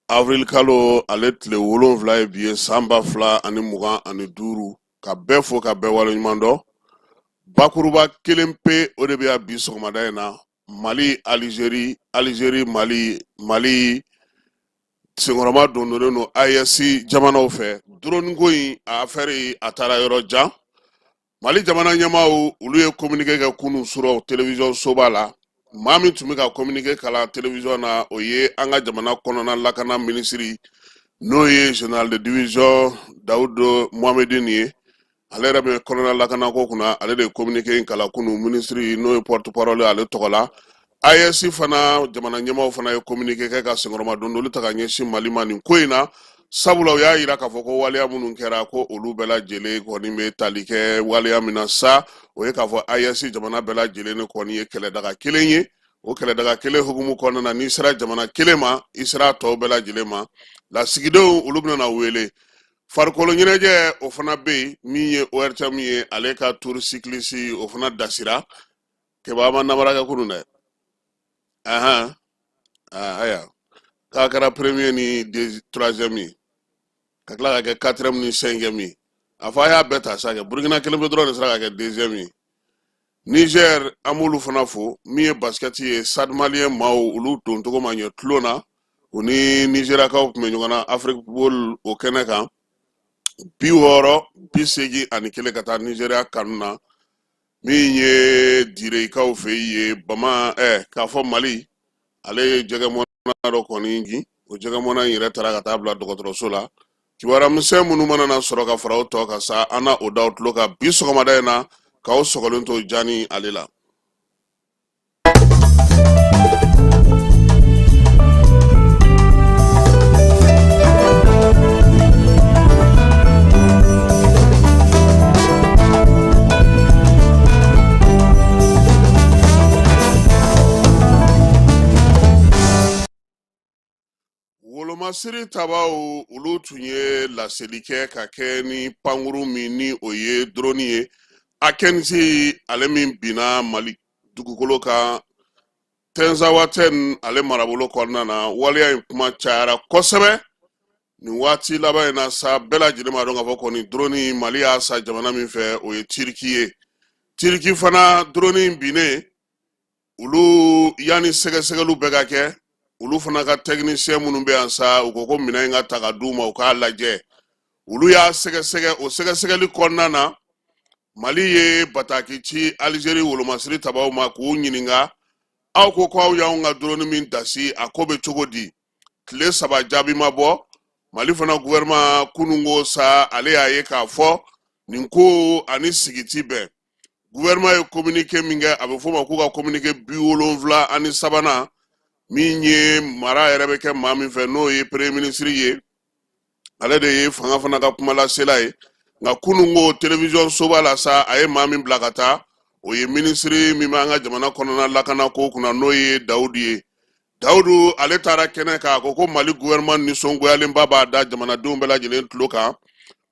avril kalo ale tile 7 ye bi ye, san 2025. Ka bɛɛ fo ka bɛɛ waleɲuman dɔn. Bakuruba kelen pe o de bɛ yan bi sɔgɔmada in na: Mali Alizeri, Alizeri Mali. Mali senkɔrɔma dondonnen don AES jamanaw fɛ. Drone ko in a affaire a taara yɔrɔ jan. Mali jamana ɲɛmaaw, olu ye communiqué kɛ kunun surɔ télévision soba la. Maa min tun bɛ ka communiqué kalan télévision na, o ye an ka jamana kɔnɔna lakana minisiri, n'o ye général de division Dawudu Mohamedine ye. Ale yɛrɛ bɛ kɔnɔna lakanako kunna, ale de ye communiqué in kalan kunun, minisiri n'o ye porte parole ale tɔgɔ la. AES fana jamana ɲɛmaaw fana ye communiqué kɛ ka senkɔrɔma dondoli ta ka ɲɛsin Mali ma nin ko in na. Sabula u y'a yira k'a fɔ ko waleya minnu kɛra, ko olu bɛɛ lajɛlen kɔni bɛ tali kɛ waleya min na sa, o ye k'a fɔ AES jamana bɛɛ lajɛlen de kɔni ye kɛlɛdaga kelen ye. O kɛlɛdaga kelen hukumu kɔnɔna na, n'i sera jamana kelen ma, i sera a tɔw bɛɛ lajɛlen ma. Lasigidenw olu bɛna na wele. Farikolo ɲɛnajɛ, o fana bɛ yen. Min ye ORTM ye, ale ka tour cycliste, o fana dasira. Keba ma namara kɛ kunun dɛ. Ahan, aya, k'a kɛra premier ni troisième ye, ka tila ka kɛ quatrième ni cinquième ye. A fɔ a y'a bɛɛ ta sa kɛ. Burukina kelen pe dɔrɔn de sera ka kɛ deuxième ye. Niger, an b'olu fana fo. Min ye basket ye, Stade Malien maaw, olu doncogo ma ɲɛ tulon na. U ni Nizeriyakaw tun bɛ ɲɔgɔn na Afrique Bowl o kɛnɛ kan, 60 81 ka taa Nizeriya kanu na. Min ye Direyikaw fɛ yen, bama k'a fɔ Mali, ale ye jɛgɛmɔna dɔ kɔni gin. O jɛgɛmɔna in yɛrɛ taara ka taa bila dɔgɔtɔrɔso la. Kibaruya misɛn minnu mana na sɔrɔ ka fara o tɔ kan sa, an na o da aw tulo kan bi sɔgɔmada in na, k'aw sɔgɔlen to jani ale la. Wolomasiri tabaw, olu tun ye laseli kɛ ka kɛ ni pankuru min ni o ye drone ye, Akinci, ale min binna Mali dugukolo kan Tɛnzawatɛn ale marabolo kɔnɔna na. Waleya in kuma cayara kosɛbɛ nin waati laban in na sa. Bɛɛ lajɛlen b'a dɔn k'a fɔ kɔni drone, Mali y'a san jamana min fɛ, o ye Tiriki ye. Tiriki fana, drone in binnen, olu yanni sɛgɛsɛgɛliw bɛɛ ka kɛ, olu fana ka technicien minnu bɛ yan sa, u ko ko minɛn in ka ta ka d'u ma, u k'a lajɛ. Olu y'a sɛgɛsɛgɛ. O sɛgɛsɛgɛli kɔnɔna na, Mali ye bataki ci Alizeri wolomasiri tabaw ma k'u ɲininka: aw ko ko aw y'anw ka drone min dasi, a ko bɛ cogo di? Tile 3, jaabi ma bɔ. Mali fana gouvernement, kununko sa, ale y'a ye k'a fɔ nin ko ani sigi ti bɛn. Gouvernement ye communiqué min kɛ, a bɛ f'o ma k'u ka communiqué 73nan, min ye mara yɛrɛ bɛ kɛ maa min fɛ, n'o ye premier ministre ye, ale de ye fanga fana ka kumalasela ye. Nka kununko télévision soba la sa, a ye maa min bila ka taa, o ye minisiri min b'an ka jamana kɔnɔna lakana ko kunna, n'o ye Dawudu ye. Dawudu, ale taara kɛnɛ kan, a ko ko Mali gouvernement nisɔngoyalenba b'a da jamanadenw bɛɛ lajɛlen tulo kan.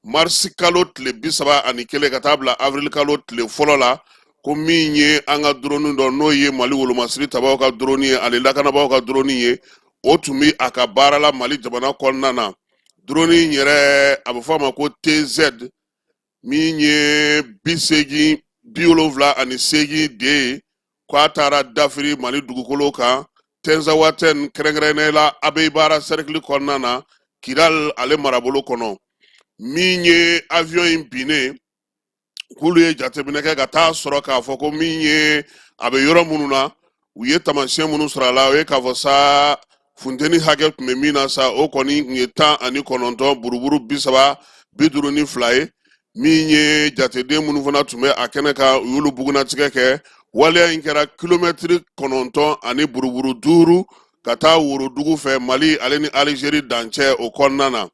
Marisi kalo tile 31 ka taa bila avril kalo tile 1 la, ko min ye an ka drone dɔ, n'o ye Mali wolomasiri tabaw ka drone ye ani lakanabaaw ka drone ye, o tun bɛ a ka baara la Mali jamana kɔnɔna na. Drone in yɛrɛ, a bɛ fɔ a ma ko TZ min ye 80 78 de ye, k'a taara dafiri Mali dugukolo kan Tɛnzawatɛn, kɛrɛnkɛrɛnnenya la Abeibara sɛrikili kɔnɔna na, Kidal ale marabolo kɔnɔ. Min ye avion in binnen, k'olu ye jateminɛ kɛ ka taa sɔrɔ k'a fɔ ko min ye a bɛ yɔrɔ minnu na, u ye taamasiyɛn minnu sɔrɔ a la, o ye k'a fɔ sa funteni hakɛ tun bɛ min na sa, o kɔni tun ye 19 buruburu 30 52 ye. Min ye jateden minnu fana tun bɛ a kɛnɛ kan, u y'olu bugunnatigɛ kɛ. Waleya in kɛra kilomɛtiri 9 ani buruburu 5 ka taa worodugu fɛ, Mali ale ni Alizeri dancɛ o kɔnɔna na.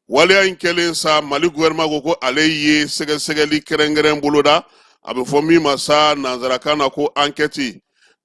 Waleya in kɛlen sa, Mali gouvernement ko ko ale ye sɛgɛsɛgɛli kɛrɛnkɛrɛn boloda, a bɛ fɔ min ma sa nanzarakan na ko ankɛti.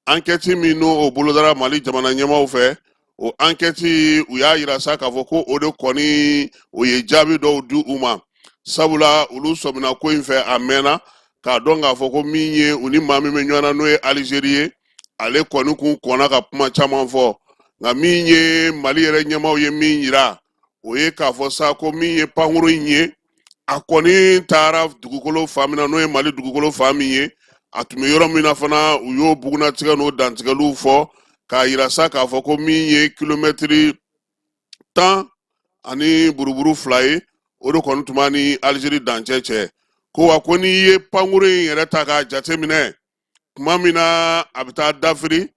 Ankɛti min n'o o bolodara Mali jamana ɲɛmaaw fɛ, o ankɛti, u y'a yira sa k'a fɔ ko o de kɔni o ye jaabi dɔw di u ma, sabula olu sɔmina ko in fɛ a mɛnna, k'a dɔn k'a fɔ ko min ye u ni maa min bɛ ɲɔgɔn na, n'o ye Alizeri ye, ale kɔni kun kɔnna ka kuma caman fɔ. Nka min ye Mali yɛrɛ ɲɛmaaw ye min yira, o ye k'a fɔ sa ko min ye pankurun in ye, a kɔni taara dugukolo fan min na, n'o ye Mali dugukolo fan min ye, a tun bɛ yɔrɔ min na fana, u y'o bugunnatigɛ n'o dantigɛliw fɔ k'a yira sa k'a fɔ ko min ye kilomɛtiri 10 ani buruburu 2 ye, o de kɔni tun b'a ni Alizeri dancɛ cɛ. Ko wa ko n'i ye pankurun in yɛrɛ ta k'a jateminɛ, tuma min na a bɛ taa dafiri,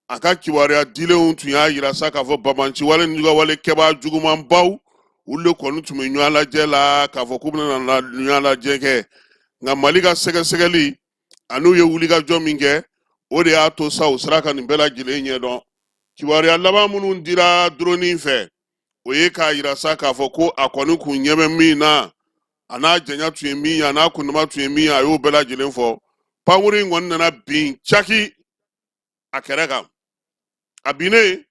a ka kibaruya dilenw tun y'a yira sa k'a fɔ banbaanciwale ni wale kɛbaa jugumanbaw, olu de kɔni tun bɛ ɲɔgɔn lajɛ la, k'a fɔ k'u bɛna na ɲɔgɔn lajɛ kɛ. Nka Mali ka sɛgɛsɛgɛli an'u ye wulikajɔ min kɛ, o de y'a to sa u sera ka nin bɛɛ lajɛlen ɲɛdɔn. Kibaruya laban minnu dira drone fɛ, o ye k'a yira sa k'a fɔ ko a kɔni kun ɲɛ bɛ min na, a n'a janya tun ye min ye, a n'a kundama tun ye min ye, a y'o bɛɛ lajɛlen fɔ. Pankuru in kɔni nana bin caki a kɛrɛ kan. A binnen,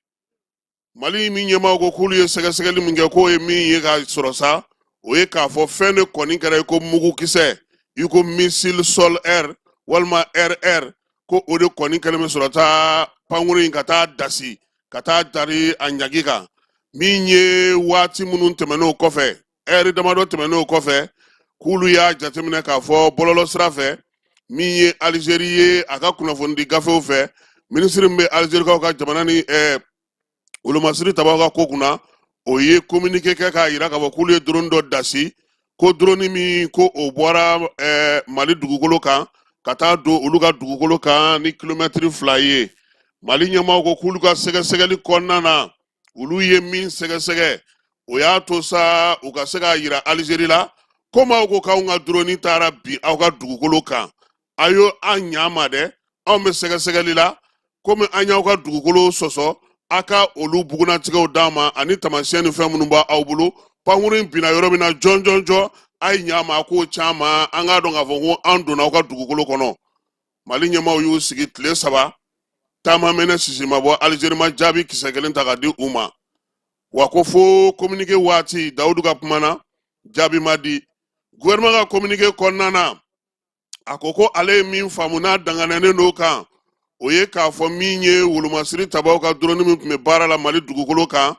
Mali min ɲɛmaaw ko k'olu ye sɛgɛsɛgɛli min kɛ, k'o ye min ye ka sɔrɔ sa, o ye k'a fɔ fɛn de kɔni kɛra i ko mugukisɛ, i ko missile sol air walima air air, ko o de kɔni kɛlen bɛ sɔrɔ taa pankuru in ka taa dasi ka taa dari a ɲagi kan. Min ye waati minnu tɛmɛn'o kɔfɛ, ɛri damadɔ tɛmɛn'o kɔfɛ, k'olu y'a jateminɛ k'a fɔ bɔlɔlɔ sira fɛ, min ye Alizeri ye a ka kunnafonidi gafew fɛ, minisiri min bɛ Alizerikaw ka jamana ni wolomasiri tabaw ka ko kunna, o ye kominike kɛ k'a yira k'a fɔ k'olu ye drone dɔ dasi, ko drone min ko o bɔra Mali dugukolo kan ka taa don olu ka dugukolo kan ni kilomɛtiri 2 ye. Mali ɲɛmaaw ko k'olu ka sɛgɛsɛgɛli kɔnɔna na, olu ye min sɛgɛsɛgɛ, o y'a to sa u ka se k'a yira Alizeri la komi aw ko k'anw ka drone taara bin aw ka dugukolo kan, a y'o an ɲa ma dɛ, anw bɛ sɛgɛsɛgɛli la, komi an y'aw ka dugukolo sɔsɔ, a ka olu bugunnatigɛw d'an ma ani taamasiyɛn ni fɛn minnu b'aw bolo. Pankuru in binna yɔrɔ min na jɔn jɔn jɔn, a ye ɲa ma, a k'o c'an ma, an k'a dɔn k'a fɔ ko an donna aw ka dugukolo kɔnɔ. Mali ɲɛmaaw y'u sigi tile 3, taama mɛnɛ sisi ma bɔ, Alizeri ma jaabi kisɛ kelen ta ka di u ma. Wa ko fo kominike waati, Dawudu ka kuma na, jaabi ma di. Gouvernement ka kominike kɔnɔna na, a ko ko ale ye min faamu n'a danganɛnen d'o kan, o ye k'a fɔ min ye wolomasiri tabaw ka drone min tun bɛ baara la Mali dugukolo kan,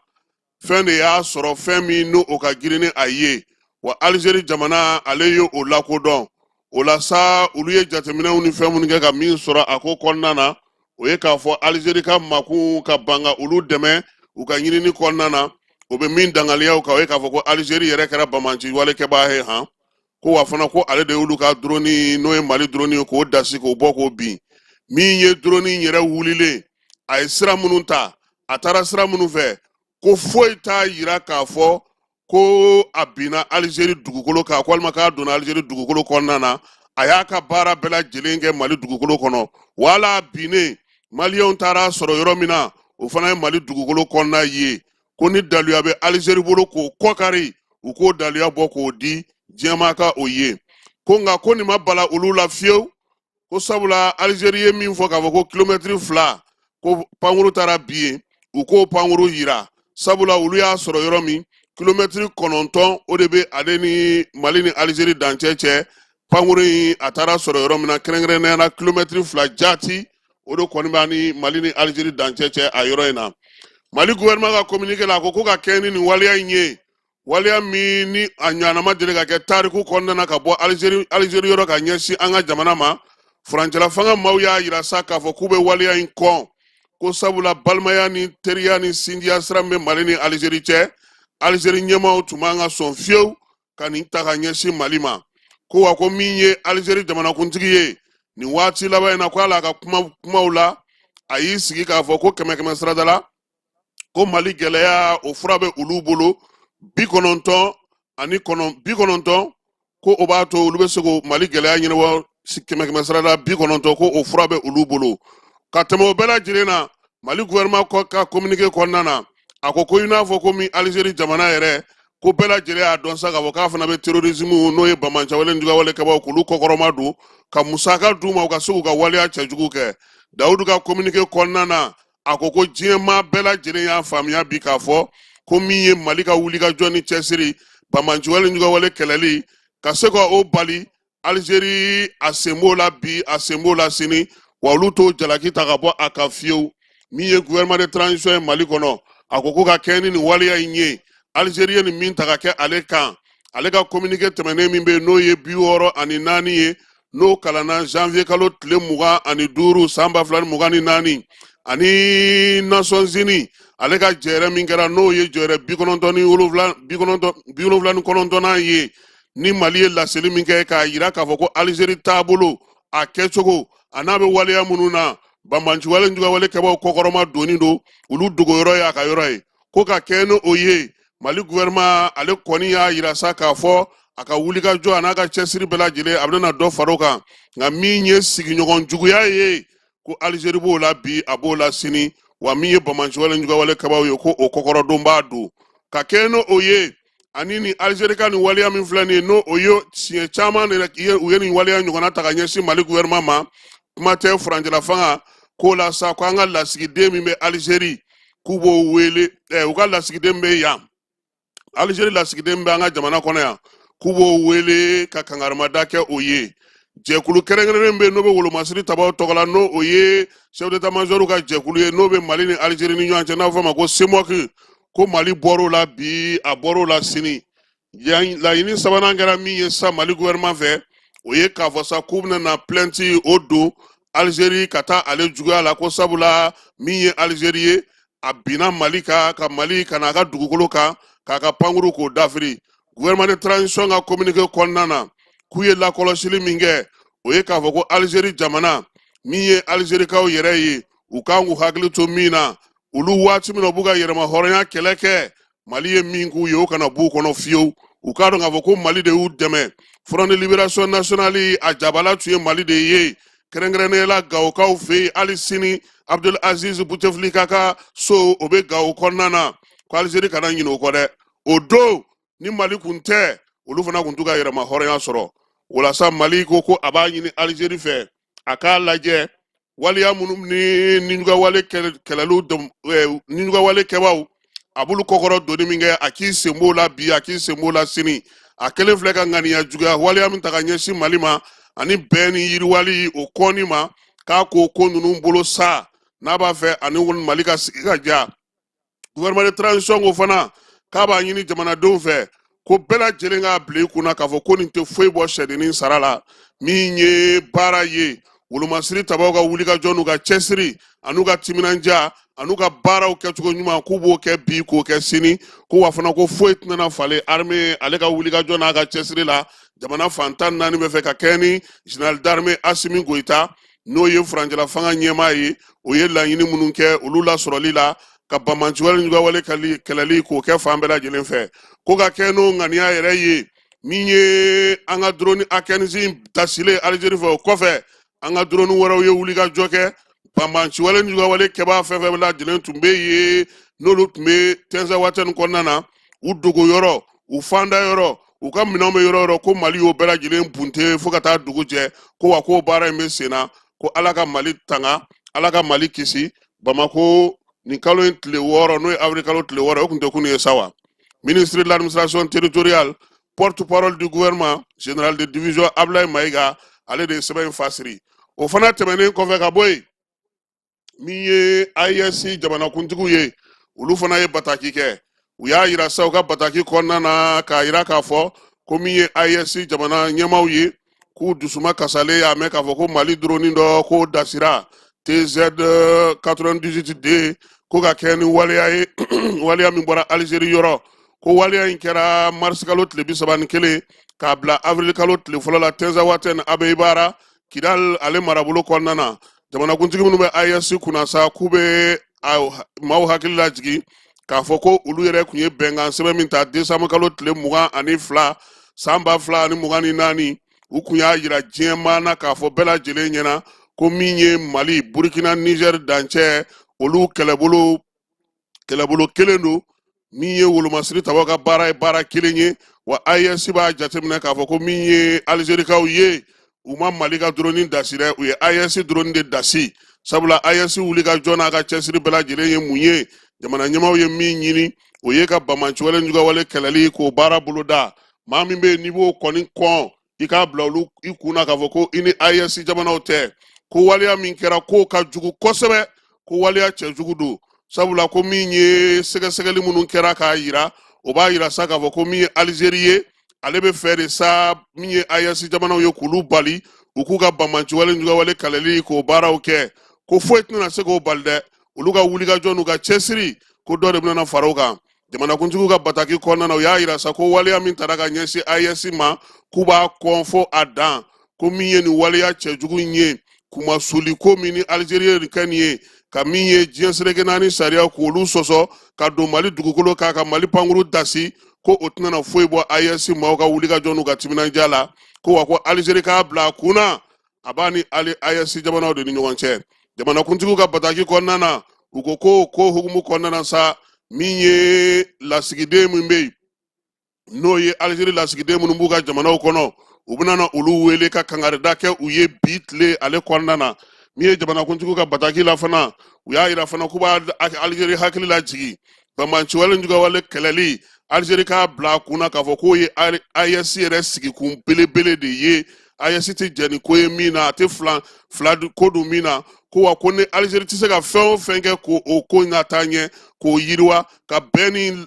fɛn de y'a sɔrɔ, fɛn min n'o o ka girin ni a ye. Wa Alizeri jamana ale ye o lakodɔn. O la sa, olu ye jateminɛw ni fɛn minnu kɛ ka min sɔrɔ a ko kɔnɔna na, o ye k'a fɔ Alizeri ka makun ka ban ka olu dɛmɛ u ka ɲinini kɔnɔna na, o bɛ min dangaliya u kan, o ye k'a fɔ ko Alizeri yɛrɛ kɛra banbaanci walekɛbaa ye han. Ko wa fana ko ale de y'olu ka drone, n'o ye Mali drone ye, k'o dasi k'o bɔ k'o bin. Min ye drone yɛrɛ wulilen, a ye sira minnu ta, a taara sira minnu fɛ, ko foyi t'a yira k'a fɔ ko a binna Alizeri dugukolo kan, ko walima k'a donna Alizeri dugukolo kɔnɔna na. A y'a ka baara bɛɛ lajɛlen kɛ Mali dugukolo kɔnɔ. Wala a binnen, maliyɛnw taara sɔrɔ yɔrɔ min na, o fana ye Mali dugukolo kɔnɔna ye. Ko ni daluya bɛ Alizeri bolo k'o kɔkari, u k'o daluya bɔ k'o di diɲɛmaa ka o ye. Ko nka ko nin ma bala olu la fiyewu, ko sabula Alizeri ye min fɔ k'a fɔ ko kilomɛtiri 2 ko pankuru taara bin yen, u k'o pankuru yira, sabula olu y'a sɔrɔ yɔrɔ min, kilomɛtiri 9 o de bɛ ale ni Mali ni Alizeri dancɛ cɛ. Pankuru in a taara sɔrɔ yɔrɔ min na, kɛrɛnkɛrɛnnenya la kilomɛtiri 2 jaati, o de kɔni b'a ni Mali ni Alizeri dancɛ cɛ a yɔrɔ in na. Mali gouvernement ka communiqué la, a ko ko ka kɛɲɛ ni nin waleya in ye, waleya min ni a ɲɔgɔnna ma deli ka kɛ tariku kɔnɔna na ka bɔ Alizeri yɔrɔ ka ɲɛsin an ka jamana ma, furancɛla fanga maaw y'a yira sa k'a fɔ k'u bɛ waleya in kɔn, ko sabula balimaya ni teriya ni sinjiya sira min bɛ Mali ni Alizeri cɛ, Alizeri ɲɛmaaw tun man ka sɔn fiyewu ka nin ta ka ɲɛsin Mali ma. Ko wa ko min ye Alizeri jamanakuntigi ye nin waati laban in na, ko hali a ka kumaw la, a y'i sigi k'a fɔ ko kɛmɛ kɛmɛ sarada la, ko Mali gɛlɛya o fura bɛ olu bolo 90, ko o b'a to olu bɛ se ko Mali gɛlɛya ɲɛnabɔ kɛmɛ kɛmɛ sarada 90, ko o fura bɛ olu bolo. Ka tɛmɛ o bɛɛ lajɛlen na, Mali gouvernement kɔ ka communiqué kɔnɔna na, a ko ko i n'a fɔ komi Alizeri jamana yɛrɛ, ko bɛɛ lajɛlen y'a dɔn sa k'a fɔ k'a fana bɛ terrorisme, n'o ye banbaanciwale ni juguyawale kɛbaaw, k'olu kɔkɔrɔma don ka musaka d'u ma u ka se k'u ka waleya cɛjugu kɛ. Dawudu ka communiqué kɔnɔna na, a ko ko diɲɛ maa bɛɛ lajɛlen y'a faamuya bi k'a fɔ ko min ye Mali ka wulikajɔ ni cɛsiri, banbaanciwale ni juguyawale kɛlɛli, ka se ka o bali, Alizeri a sen b'o la bi, a sen b'o la sini, wa olu t'o jalaki ta ka bɔ a kan fiyewu. Min ye gouvernement de transition ye Mali kɔnɔ, a ko ko ka kɛɲɛ ni nin waleya in ye, Alizeri ye nin min ta ka kɛ ale kan, ale ka communiqué tɛmɛnen min bɛ yen, n'o ye 64 ye, n'o kalanna janvier kalo tile 25 san 2024, ani Nations Unies ale ka jɛrɛ min kɛra, n'o ye jɛrɛ 97 79nan ye, ni Mali ye laseli min kɛ k'a yira k'a fɔ ko Alizeri taabolo a kɛcogo a n'a bɛ waleya minnu na, banbaanciwale juguyawale kɛbaaw kɔkɔrɔma donni don, olu dogoyɔrɔ ye a ka yɔrɔ ye, ko ka kɛɲɛ ni o ye, Mali gouvernement ale kɔni y'a yira sa k'a fɔ a ka wulikajɔ a n'a ka cɛsiri bɛɛ lajɛlen, a bɛna dɔ far'o kan. Nka min ye sigiɲɔgɔn juguya ye, ko Alizeri b'o la bi, a b'o la sini, wa min ye banbaanciwale juguyawale kɛbaaw ye, ko o kɔkɔrɔdonbaa don. Ka kɛɲɛ n'o o ye, ani ni Alizeri ka nin waleya min filɛ nin ye, n'o o ye siɲɛ caman de ye u ye nin waleya ɲɔgɔnna ta ka ɲɛsin Mali gouvernement ma, kuma tɛ furancɛla fanga k'o la sa, ko an ka lasigiden min bɛ Alizeri, k'u b'o wele, u ka lasigiden bɛ yan, Alizeri lasigiden bɛ an ka jamana kɔnɔ yan, k'u b'o wele ka kangarimada kɛ o ye. Jɛkulu kɛrɛnkɛrɛnnen bɛ yen, n'o bɛ wolomasiri tabaw tɔgɔ la, n'o o ye chef d'état major ka jɛkulu ye, n'o bɛ Mali ni Alizeri ni ɲɔgɔn cɛ, n'a bɛ fɔ a ma ko CEMOC, ko Mali bɔr'o la bi, a bɔr'o la sini. Laɲini sabanan kɛra min ye sa Mali gouvernement fɛ, o ye k'a fɔ sa k'u bɛna na plainte o don Alizeri ka taa ale juguya la, ko sabula min ye Alizeri ye, a binna Mali kan, ka Mali ka na a ka dugukolo kan, k'a ka pankuru k'o dafiri. Gouvernement de transition ka communiqué kɔnɔna na, k'u ye lakɔlɔsili min kɛ, o ye k'a fɔ ko Alizeri jamana, min ye Alizerikaw yɛrɛ ye, u kan k'u hakili to min na, olu waati min na u b'u ka yɛrɛma hɔrɔnya kɛlɛ kɛ, Mali ye min k'u ye, o kana b'u kɔnɔ fiyewu. U k'a dɔn k'a fɔ ko Mali de y'u dɛmɛ. Front de libération nationale, a jabala tun ye Mali de ye, kɛrɛnkɛrɛnnenya la Gawokaw fɛ yen. Hali sini, Abdul Aziz Buteflika ka so, o bɛ Gawo kɔnɔna na. Ko Alizeri kana ɲinɛ o kɔ dɛ. O don ni Mali kun tɛ, olu fana kun t'u ka yɛrɛma hɔrɔnya sɔrɔ. Walasa Mali ko ko a b'a ɲini Alizeri fɛ, a k'a lajɛ waleya minnu ni nijuguyawale kɛlɛliw, nijuguyawale kɛbaaw, a b'olu kɔkɔrɔ donni min kɛ, a k'i sen b'o la bi, a k'i sen b'o la sini. A kelen filɛ ka ŋaniya juguya waleya min ta ka ɲɛsin Mali ma ani bɛn ni yiriwali o kɔni ma, k'a ko ko ninnu bolo sa, n'a b'a fɛ ani Mali ka sigi ka diya. Gouvernement de transition ko fana k'a b'a ɲini jamanadenw fɛ ko bɛɛ lajɛlen k'a bila i kunna k'a fɔ ko nin tɛ foyi bɔ sɛdennin sara la. Min ye baara ye, wolomasiri tabaw ka wulikajɔ n'u ka cɛsiri an'u ka timinandiya an'u ka baaraw kɛcogo ɲuman, k'u b'o kɛ bi, k'o kɛ sini. Ko wa fana, ko foyi tɛna falen armée ale ka wulikajɔ n'a ka cɛsiri la jamana fan 14 bɛɛ fɛ, ka kɛɲɛ ni général d'armée Asimi Goyita, n'o ye furancɛla fanga ɲɛmaa ye, o ye laɲini minnu kɛ olu lasɔrɔli la, ka banbaanciwale juguyawale kɛlɛli k'o kɛ fan bɛɛ lajɛlen fɛ. Ko ka kɛ n'o ŋaniya yɛrɛ ye, min ye an ka drone A15 dasilen Alizeri fɛ, o kɔfɛ an ka drone wɛrɛw ye wulikajɔ kɛ. Banbaanciwale juguyawale kɛbaa fɛn fɛn lajɛlen tun bɛ yen, n'olu tun bɛ Tɛnzawatɛni kɔnɔna na, u dogo yɔrɔ, u fanda yɔrɔ, u ka minɛnw bɛ yɔrɔ yɔrɔ, ko Mali y'o bɛɛ lajɛlen bunte fo ka taa dugu jɛ. Ko wa k'o baara in bɛ sen na. Ko Ala ka Mali tanga, Ala ka Mali kisi. Bamako, nin kalo in tile 6, n'o ye avril kalo tile 6, o tun tɛ kunun ye sa wa. Ministre de l'administration territoriale, porte-parole du gouvernement, général de division Ablaye Mayiga, ale de ye sɛbɛn in fasiri. O fana tɛmɛnen kɔfɛ ka bɔ yen, min ye AES jamanakuntigiw ye, olu fana ye bataki kɛ. U y'a yira sa u ka bataki kɔnɔna na, k'a yira k'a fɔ ko min ye AES jamana ɲɛmaaw ye, k'u dusuma kasalen y'a mɛn k'a fɔ ko Mali drone dɔ k'o dasira, TZ 98D, ko ka kɛ ni waleya ye, waleya min bɔra Alizeri yɔrɔ. Ko waleya in kɛra marisi kalo tile 31 k'a bila avril kalo tile 1 la, Tɛnzawatɛn Abeyibara, Kidal ale marabolo kɔnɔna na. Jamanakuntigi minnu bɛ AES kunna sa, k'u bɛ maaw hakili lajigin k'a fɔ ko olu yɛrɛ tun ye bɛnkan sɛbɛn min ta desanburu kalo tile 22 san 2024, u kun y'a yira diɲɛ maa na k'a fɔ bɛɛ lajɛlen ɲɛna ko min ye Mali, Burkina, Niger dancɛ, olu kɛlɛbolo kelen don. Min ye wolomasiri tabaw ka baara ye, baara kelen ye. Wa AES b'a jateminɛ k'a fɔ ko min ye Alizerikaw ye, u ma Mali ka drone dasi dɛ, u ye AES drone de dasi. Sabula AES wuli ka jɔ n'a ka cɛsiri bɛɛ lajɛlen ye mun ye? Jamana ɲɛmaaw ye min ɲini, o ye ka banbaanciwale juguyawale kɛlɛli k'o baara boloda. Maa min bɛ yen n'i b'o kɔni kɔn, i k'a bila olu i kun na k'a fɔ ko i ni AES jamanaw tɛ. Ko waleya min kɛra, k'o ka jugu kosɛbɛ, ko waleya cɛjugu don. Sabula ko min ye sɛgɛsɛgɛli minnu kɛra k'a yira, o b'a yira sa k'a fɔ ko min ye Alizeri ye, ale bɛ fɛ de sa min ye AES jamanaw ye, k'olu bali u k'u ka banbaanciwale juguyawale kɛlɛli k'o baaraw kɛ. Ko foyi tɛna se k'o bali dɛ, olu ka wulikajɔ n'u ka cɛsiri, ko dɔ de bɛna fara o kan. Jamanakuntigiw ka bataki kɔnɔna na, u y'a yira sa ko waleya min tara ka ɲɛsin AES ma, k'u b'a kɔn fo a dan. Ko min ye nin waleya cɛjugu in ye, kunmasuli ko min ni Alizeri ye nin kɛ nin ye, ka min ye diɲɛ seleke naani sariya k'olu sɔsɔ ka don Mali dugukolo kan, ka Mali pankuru dasi, ko o tɛna foyi bɔ AES maaw ka wulikajɔ n'u ka timinandiya la. Ko wa ko Alizeri k'a bila a kun na, a b'a ni ali AES jamanaw de ni ɲɔgɔn cɛ. Jamanakuntigiw ka bataki kɔnɔna na, u ko ko hukumu kɔnɔna na sa, Min ye lasigiden min bɛ yen, n'o ye Alizeri lasigiden minnu b'u ka jamanaw kɔnɔ, u bɛna na olu wele ka kangarida kɛ u ye bi tile ale kɔnɔna na. Min ye jamanakuntigiw ka bataki la fana, u y'a yira fana k'u b'a Alizeri hakili lajigin banbaanciwale jugawale kɛlɛli, Alizeri k'a bila a kun na k'a fɔ k'o ye AES yɛrɛ sigikun belebele de ye. AES tɛ jɛn ni ko ye min na, a tɛ fila fila ko don min na, ko wa ko ni Alizeri tɛ se ka fɛn o fɛn kɛ k'o o ko in na taa ɲɛ, k'o yiriwa, ka bɛn ni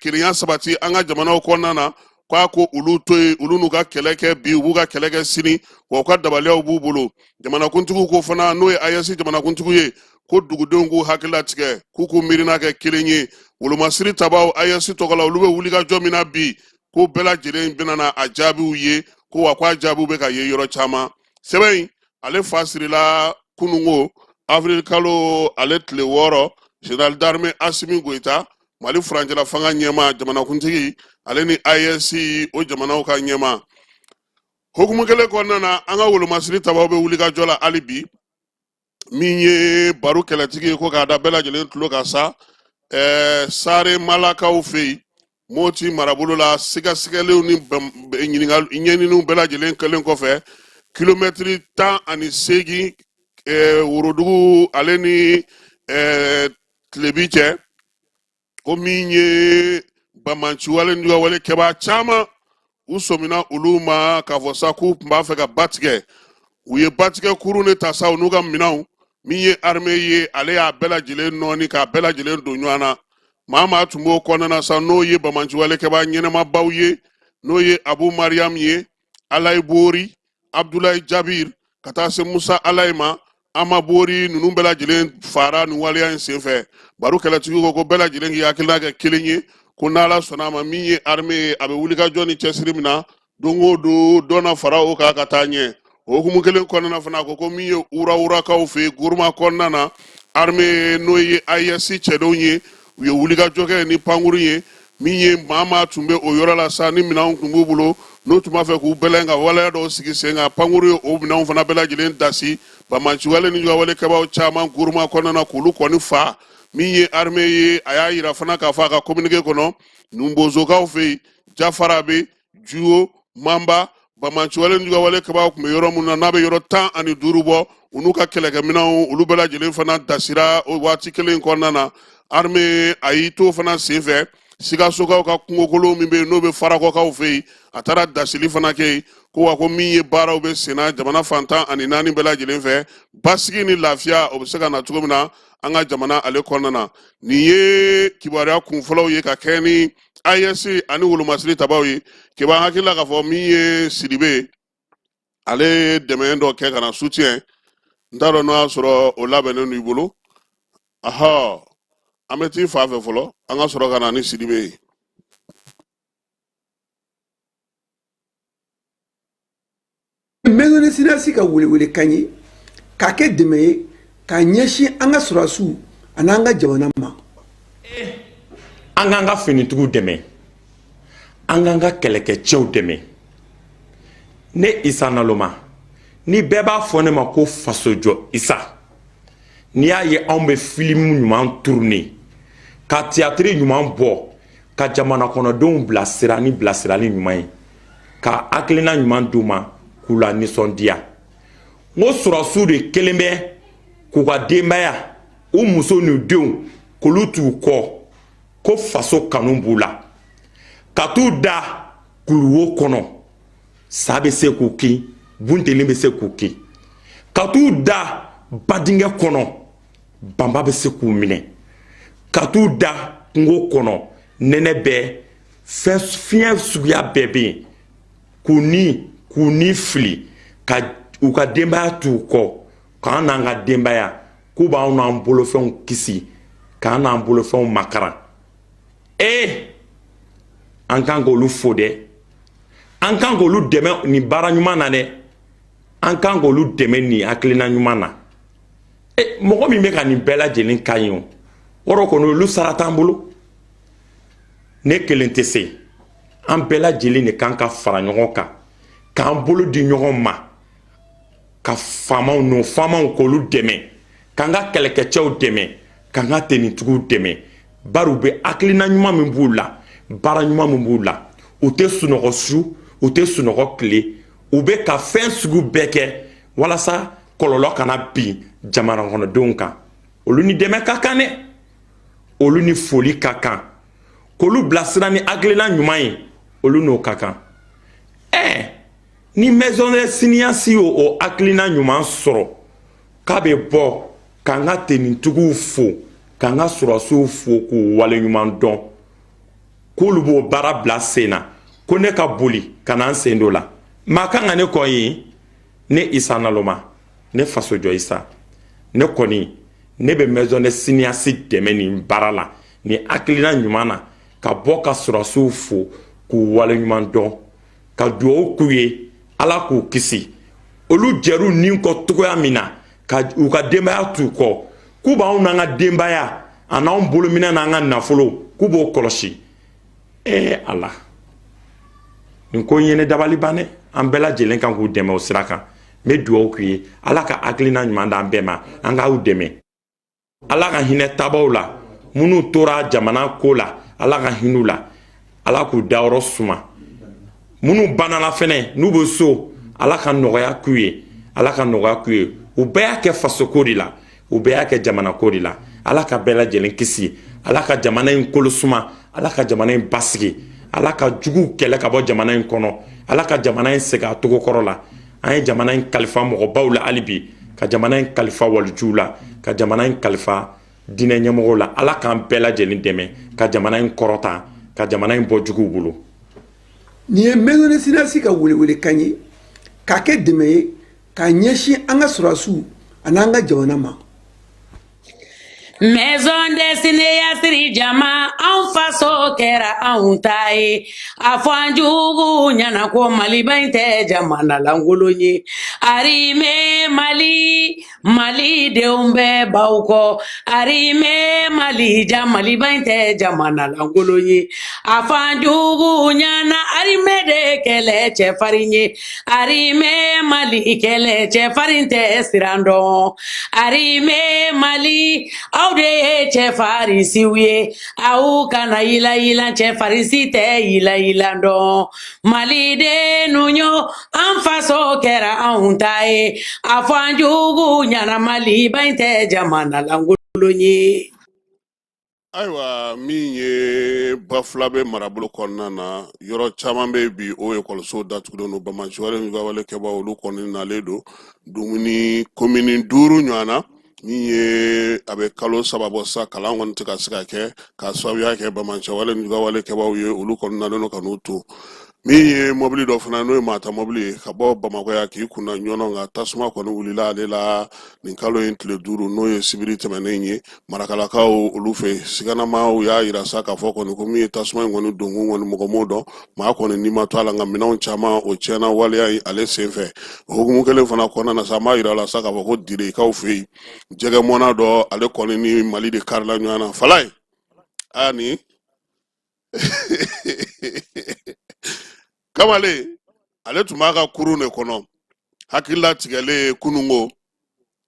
kelenya sabati an ka jamanaw kɔnɔna na, k'a ko olu to yen, olu n'u ka kɛlɛ kɛ bi, u b'u ka kɛlɛ kɛ sini, wa u ka dabaliyaw b'u bolo. Jamanakuntigiw ko fana, n'o ye AES jamanakuntigiw ye, ko dugudenw k'u hakili latigɛ, k'u k'u miirina kɛ kelen ye. Wolomasiri tabaw AES tɔgɔ la, olu bɛ wulikajɔ min na bi, ko bɛɛ lajɛlen bɛna na a jaabiw ye, ko wa ko a jaabiw bɛ ka ye yɔrɔ caman. Sɛbɛn in ale fa sirila kunungo avril kalo ale tile 6, général d'armée Asimi Goyita, Mali furancɛla fanga ɲɛmaa, jamanakuntigi, ale ni AES o jamanaw ka ɲɛmaa. Hukumu kelen kɔnɔna na, an ka wolomasiri tabaw bɛ wulikajɔ la hali bi. Min ye baro kɛlɛtigi ye, ko k'a da bɛɛ lajɛlen tulo kan sa, Sare Malakaw fɛ yen, Moti marabolo la, sɛgɛsɛgɛliw ni ɲininkali ɲɛɲininiw bɛɛ lajɛlen kɛlen kɔfɛ, kilomɛtiri 18 worodugu ale ni tilebi cɛ, ko min ye banbaanciwale jugawale kɛbaa caman, u sɔmina olu ma k'a fɔ sa k'u tun b'a fɛ ka ba tigɛ. U ye batigɛ kurun de ta sa, u n'u ka minɛnw. Min ye armée ye, ale y'a bɛɛ lajɛlen nɔɔni k'a bɛɛ lajɛlen don ɲɔgɔn na. Maa maa tun b'o kɔnɔna na sa, n'o ye banbaanciwale kɛbaa ɲɛnamabaw ye, n'o ye Abu Mariam ye, Alayi Bori, Abdulayi Jabir, ka taa se Musa Alayi ma, Ama Bori, ninnu bɛɛ lajɛlen fara nin waleya in senfɛ. Baro kɛlɛtigiw ko ko bɛɛ lajɛlen k'i hakilina kɛ kelen ye, ko n'Ala sɔnna a ma, min ye armée ye, a bɛ wulikajɔ ni cɛsiri min na don o don, dɔ na fara o kan ka taa ɲɛ. O hukumu kelen kɔnɔna fana, a ko ko min ye Urawurakaw fɛ yen, Guruma kɔnɔna na, armée, n'o ye AES cɛdenw ye, u ye wulikajɔ kɛ ni pankurun ye. Min ye maa maa tun bɛ o yɔrɔ la sa, ni minɛnw tun b'u bolo, n'u tun b'a fɛ k'u bɛlɛn ka waleya dɔw sigi sen kan, pankurun ye o minɛnw fana bɛɛ lajɛlen dasi. Banbaanciwale ni jugawale kɛbaaw caman Guruma kɔnɔna na, k'olu kɔni fa. Min ye armée ye, a y'a yira fana k'a fɔ a ka communiqué kɔnɔ, Nunbozokaw fɛ yen, Jafarabe, Juwo, Manba, banbaanciwale ni jugawale kɛbaaw tun bɛ yɔrɔ minnu na, n'a bɛ yɔrɔ 15 bɔ, u n'u ka kɛlɛkɛminɛnw, olu bɛɛ lajɛlen fana dasira o waati kelen kɔnɔna na. Armée a y'i to fana senfɛ Sikasokaw ka kungokolon min bɛ yen, n'o bɛ Farakɔkaw fɛ yen, a taara dasili fana kɛ yen. Ko wa ko min ye baaraw bɛ senna jamana fan 14 bɛɛ lajɛlen fɛ, basigi ni lafiya o bɛ se ka na cogo min na an ka jamana ale kɔnɔna na. Nin ye kibaruya kunfɔlɔw ye ka kɛɲɛ ni AES ani wolomasiri tabaw ye. Keba, hakili la k'a fɔ min ye Sidibe, ale ye dɛmɛ dɔ kɛ ka na soutien, n t'a dɔn n'o y'a sɔrɔ o labɛnnen don i bolo. Ahɔ, an bɛ t'i fan fɛ fɔlɔ, an ka sɔrɔ ka na ni Sidibe ye. Maison de cinéaste ka welewelekan ye k'a kɛ dɛmɛ ye k'a ɲɛsin an ka sɔrɔdasiw an'an ka jamana ma. An k'an ka finitigiw dɛmɛ, an k'an ka kɛlɛkɛcɛw dɛmɛ. Ne Isa Naloma ni bɛɛ b'a fɔ ne ma ko fasojɔ Isa, n'i y'a ye anw bɛ filimu ɲuman tourner, ka théâtre ɲuman bɔ, ka jamana kɔnɔdenw bilasira ni bilasirali ɲuman ye, ka hakilina ɲuman d'u ma, k'u la nisɔndiya, n ko sɔrɔdasiw de kelen bɛ k'u ka denbaya, u muso n'u denw, k'olu t'u kɔ, ko faso kanu b'u la, ka t'u da kuluwo kɔnɔ, sa bɛ se k'u kin, bunteni bɛ se k'u kin, ka t'u da badingɛ kɔnɔ, banba bɛ se k'u minɛ, ka t'u da kungo kɔnɔ, nɛnɛ bɛ fɛn fiɲɛ suguya bɛɛ bɛ yen, k'u ni fili, ka u ka denbaya t'u kɔ, k'an n'an ka denbaya, k'u b'anw n'an bolofɛnw kisi, k'an n'an bolofɛnw makaran. Ee, an kan k'olu fo dɛ, an kan k'olu dɛmɛ nin baara ɲuman na dɛ, an kan k'olu dɛmɛ nin hakilina ɲuman na. E mɔgɔ min bɛ ka nin bɛɛ lajɛlen kan ye, o wɔrɔ kɔni, olu sara t'an bolo. Ne kelen tɛ se, an bɛɛ lajɛlen de kan ka fara ɲɔgɔn kan, k'an bolo di ɲɔgɔn ma, ka faamaw n'o faamaw k'olu dɛmɛ, k'an ka kɛlɛkɛcɛw dɛmɛ, k'an ka tenitigiw dɛmɛ. Bari u bɛ hakilina ɲuman min b'u la, baara ɲuman min b'u la, u tɛ sunɔgɔ su, u tɛ sunɔgɔ tile, u bɛ ka fɛn sugu bɛɛ kɛ walasa kɔlɔlɔ kana bin jamana kɔnɔdenw kan. Olu ni dɛmɛ ka kan dɛ, olu ni foli ka kan, k'olu bilasira ni hakilina ɲuman ye, olu n'o ka kan. Ɛɛ, ni Maison des cinéastes y'o o hakilina ɲuman sɔrɔ k'a bɛ bɔ k'an ka tenitigiw fo, k'an ka sɔrɔdasiw fo, k'u waleɲuman dɔn, k'olu b'o baara bila sen na, ko ne ka boli ka na n sen don la, maa kan ka ne kɔ yen. Ne Isa Naloma, ne fasojɔ Isa, ne kɔni ne bɛ Maison des cinéastes dɛmɛ nin baara la, nin hakilina ɲuman na, ka bɔ ka sɔrɔdasiw fo, k'u waleɲuman dɔn, ka dugawu k'u ye, Ala k'u kisi. Olu jɛr'u ni kɔ cogoya min na ka u ka denbaya t'u kɔ, k'u b'anw n'an ka denbaya a n'anw bolominɛ n'an ka nafolo, k'u b'o kɔlɔsi. Ee Ala, nin ko in ye ne dabali ban dɛ. An bɛɛ lajɛlen kan k'u dɛmɛ o sira kan. N bɛ dugawu k'u ye, Ala ka hakilina ɲuman d'an bɛɛ ma, an k'aw dɛmɛ. Ala ka hinɛ tabaw la, minnu tora jamana ko la, Ala ka hin'u la, Ala k'u dayɔrɔ suma. Minnu banana fɛnɛ, n'u bɛ so, Ala ka nɔgɔya k'u ye, Ala ka nɔgɔya k'u ye. U bɛɛ y'a kɛ fasoko de la, u bɛɛ y'a kɛ jamanako de la. Ala ka bɛɛ lajɛlen kisi, Ala ka jamana in kolo suma, Ala ka jamana in basigi, Ala ka juguw kɛlɛ ka bɔ jamana in kɔnɔ, Ala ka jamana in segin a togo kɔrɔ la. An ye jamana in kalifa mɔgɔbaw la hali bi, ka jamana in kalifa walijuw la, ka jamana in kalifa diinɛ ɲɛmɔgɔw la. Ala k'an bɛɛ lajɛlen dɛmɛ ka jamana in kɔrɔta, ka jamana in bɔ juguw bolo. Nin ye Maison des cinéastes ka welewelekan ye k'a kɛ dɛmɛ ye k'a ɲɛsin an ka sɔrɔdasiw an'an ka jamana ma. Maison des cinéastes jama, anw faso kɛra anw ta ye. A fɔ an jugu ɲɛna ko Maliba in tɛ jamana lankolon ye. Arime Mali, Mali denw bɛɛ b'aw kɔ. Arime Mali ja, Maliba in tɛ jamana lankolon ye. A fɔ an jugu ɲɛna, arime de kɛlɛ cɛfarin ye. Arime Mali kɛlɛ cɛfarin tɛ siran dɔn. Arime Mali, aw de ye cɛfarinsiw ye. Aw kana yilayilan, cɛfarinsi tɛ yilayilan dɔn. Malidennu yo, an faso kɛra anw ta ye. A fɔ an jugu ɲɛna, Maliba in tɛ jamana lankolon ye. Ayiwa, min ye Bafulabe marabolo kɔnɔna na, yɔrɔ caman bɛ bi o ekɔliso datugulen don. Banbaanci wale ni wale kɛbaaw, olu kɔni nalen don dumuni komini 5 ɲɔgɔn na. Min ye a bɛ kalo 3 bɔ sa, kalan kɔni tɛ ka se ka kɛ k'a sababuya kɛ banbaanci wale ni wale kɛbaaw ye. Olu kɔni nalen don ka n'u to. Min ye mɔbili dɔ fana, n'o ye maata mɔbili ye ka bɔ Bamakɔ yan k'i kun da Ɲɔnɔ, nka tasuma kɔni wulila ale la nin kalo in tile 5, n'o ye sibiri tɛmɛnen ye, Marakalakaw olu fɛ. Siganamaaw y'a yira sa k'a fɔ kɔni ko min ye tasuma in kɔni donkun kɔni, mɔgɔ m'o dɔn, maa kɔni ni ma to a la, nka minɛnw caman o tiɲɛna waleya in ale senfɛ. O hukumu kelen fana kɔnɔna na sa, an b'a yira la sa k'a fɔ ko Direkaw fɛ yen, jɛgɛmɔna dɔ, ale kɔni ni Mali de karila ɲɔgɔn na. Falaye a ni kamalen, ale tun b'a ka kurun de kɔnɔ, hakilila tigɛlen kununko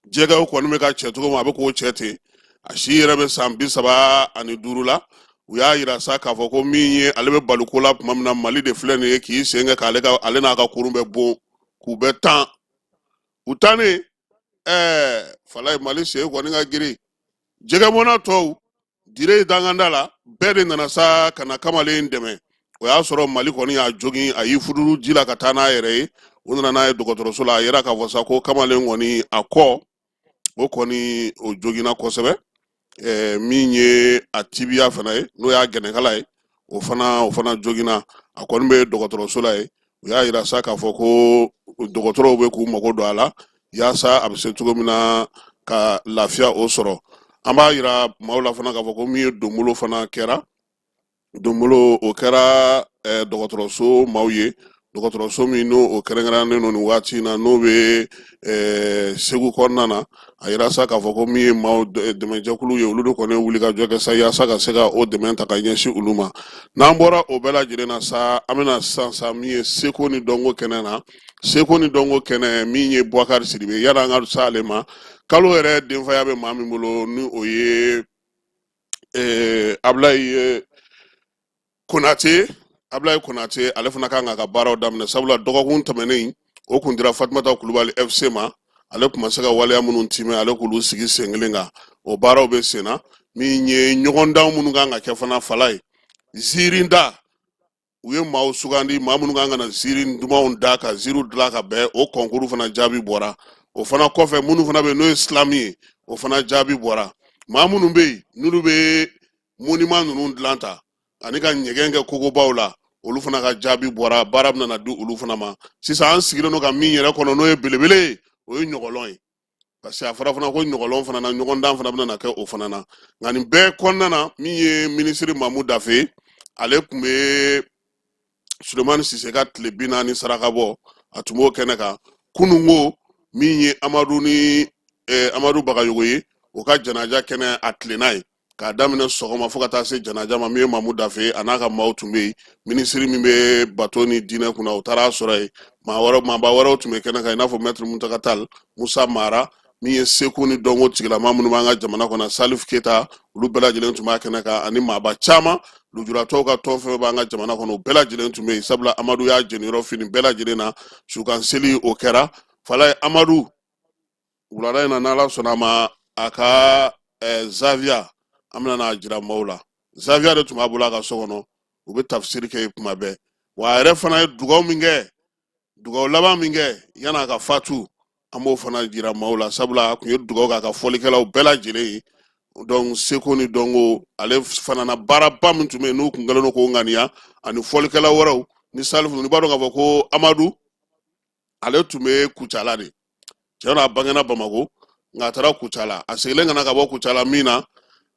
jɛgɛw kɔni bɛ ka cɛ cogo min, a bɛ k'o cɛ ten. A si yɛrɛ bɛ san 35 la. U y'a yira sa k'a fɔ ko min ye ale bɛ baliko la tuma min na, Mali de filɛ nin ye k'i sen kɛ k'ale ka ale n'a ka kurun bɛɛ bon k'u bɛɛ tan u tannen. Ɛɛ Falaye, Mali sen kɔni ka girin. Jɛgɛmɔnna tɔw Dire danganda la, bɛɛ de nana sa ka na kamalen dɛmɛ. O y'a sɔrɔ Mali kɔni y'a jogin, a y'i fuduru ji la ka taa n'a yɛrɛ ye. U nana n'a ye dɔgɔtɔrɔso la. A yira k'a fɔ sa ko kamalen kɔni a kɔ, o kɔni o joginna kosɛbɛ. Min ye a tibiya fana ye, n'o y'a gɛnɛkala ye, o fana joginna. A kɔni bɛ dɔgɔtɔrɔso la yen. U y'a yira sa k'a fɔ ko dɔgɔtɔrɔw bɛ k'u mago don a la yaasa a bɛ se cogo min na ka lafiya o sɔrɔ. An b'a yira maaw la fana k'a fɔ ko min ye donbolo fana kɛra, donbolo o kɛra dɔgɔtɔrɔso maaw ye, dɔgɔtɔrɔso min n'o o kɛrɛnkɛrɛnnen don nin waati in na, n'o bɛ Segu kɔnɔna na. A yira sa k'a fɔ ko min ye maaw dɛmɛjɛkulu ye, olu de kɔni ye wulikajɔ kɛ sa yaasa ka se ka o dɛmɛ ta ka ɲɛsin olu ma. N'an bɔra o bɛɛ lajɛlen na sa, an bɛna sisan sa min ye seko ni dɔnko kɛnɛ na. Seko ni dɔnko kɛnɛ, min ye Bubakari Sidibe, yanni an ka s'ale ma, kalo yɛrɛ denfaya bɛ maa min bolo, ni o ye Abulayi Konate. Abulayi Konate, ale fana kan k'a ka baaraw daminɛ, sabula dɔgɔkun tɛmɛnen o kun dira Fatumata Kulubali FC ma. Ale tun ma se ka waleya minnu timɛ, ale k'olu sigi sen kelen kan, o baaraw bɛ sen na. Min ye ɲɔgɔndan minnu kan ka kɛ fana, Falaye, ziirinda, u ye maaw sugandi, maa minnu kan ka na ziiri dumanw da, ka ziiriw dilan ka bɛn, o kɔnkuru fana jaabi bɔra. O fana kɔfɛ, minnu fana bɛ yen n'o ye slam ye, o fana jaabi bɔra. Maa minnu bɛ yen n'olu bɛ monument ninnu dilan ta ani ka ɲɛgɛn kɛ kogobaw la, olu fana ka jaabi bɔra. Baara bɛna na di olu fana ma. Sisan an sigilen don ka min yɛrɛ kɔnɔ, n'o ye belebele ye, o ye ɲɔgɔlɔn ye, parce que a fɔra fana ko ɲɔgɔlɔn fana na, ɲɔgɔndan fana bɛna na kɛ o fana na. Nka nin bɛɛ kɔnɔna na, min ye minisiri Mamu Dafe, ale tun bɛ Sulemani Sise ka tile 40 saraka bɔ, a tun b'o kɛnɛ kan kununko. Min ye Amadu ni Amadu Bagayogo ye, o ka janaja kɛnɛ, a tilenna ye k'a daminɛ sɔgɔma fo ka taa se janaja ma. Min ye Mamu Dafe, a n'a ka maaw tun bɛ yen. Minisiri min bɛ bato ni diinɛ kunna, o taara a sɔrɔ yen. Maa wɛrɛw, maaba wɛrɛw tun bɛ kɛnɛ kan, i n'a fɔ Mɛtiri Muntaka Tall, Musa Mara, min ye seko ni dɔnko tigilama minnu b'an ka jamana kɔnɔ, Salif Keyita, olu bɛɛ lajɛlen tun b'a kɛnɛ kan, ani maaba caman, lujuratɔw ka tɔn fɛn b'an ka jamana kɔnɔ, o bɛɛ lajɛlen tun bɛ yen, sabula Amadu y'a jeniyɔrɔ fin nin bɛɛ lajɛlen na. Sukan seli o kɛra, Falaye. Amadu, wulada in na, n'Ala sɔnna a ma, a ka zaviya, an bɛna n'a jira maaw la. Zaviya de tun b'a bolo a ka so kɔnɔ, u bɛ tafisiri kɛ yen kuma bɛɛ. Wa a yɛrɛ fana ye dugawu min kɛ, dugawu laban min kɛ yan'a ka fatu, an b'o fana jira maaw la, sabula a tun ye dugawu k'a ka fɔlikɛlaw bɛɛ lajɛlen ye. Donc seko ni dɔnko, ale fana na baaraba min tun bɛ yen, n'u tun kɛlen don k'o ŋaniya, ani fɔlikɛla wɛrɛw ni Salifu ninnu. I b'a dɔn k'a fɔ ko Amadu, ale tun bɛ Kucala de. Cɛ n'a bangena Bamakɔ, nka a taara Kucala. A seginnen ka na ka bɔ Kucala min na,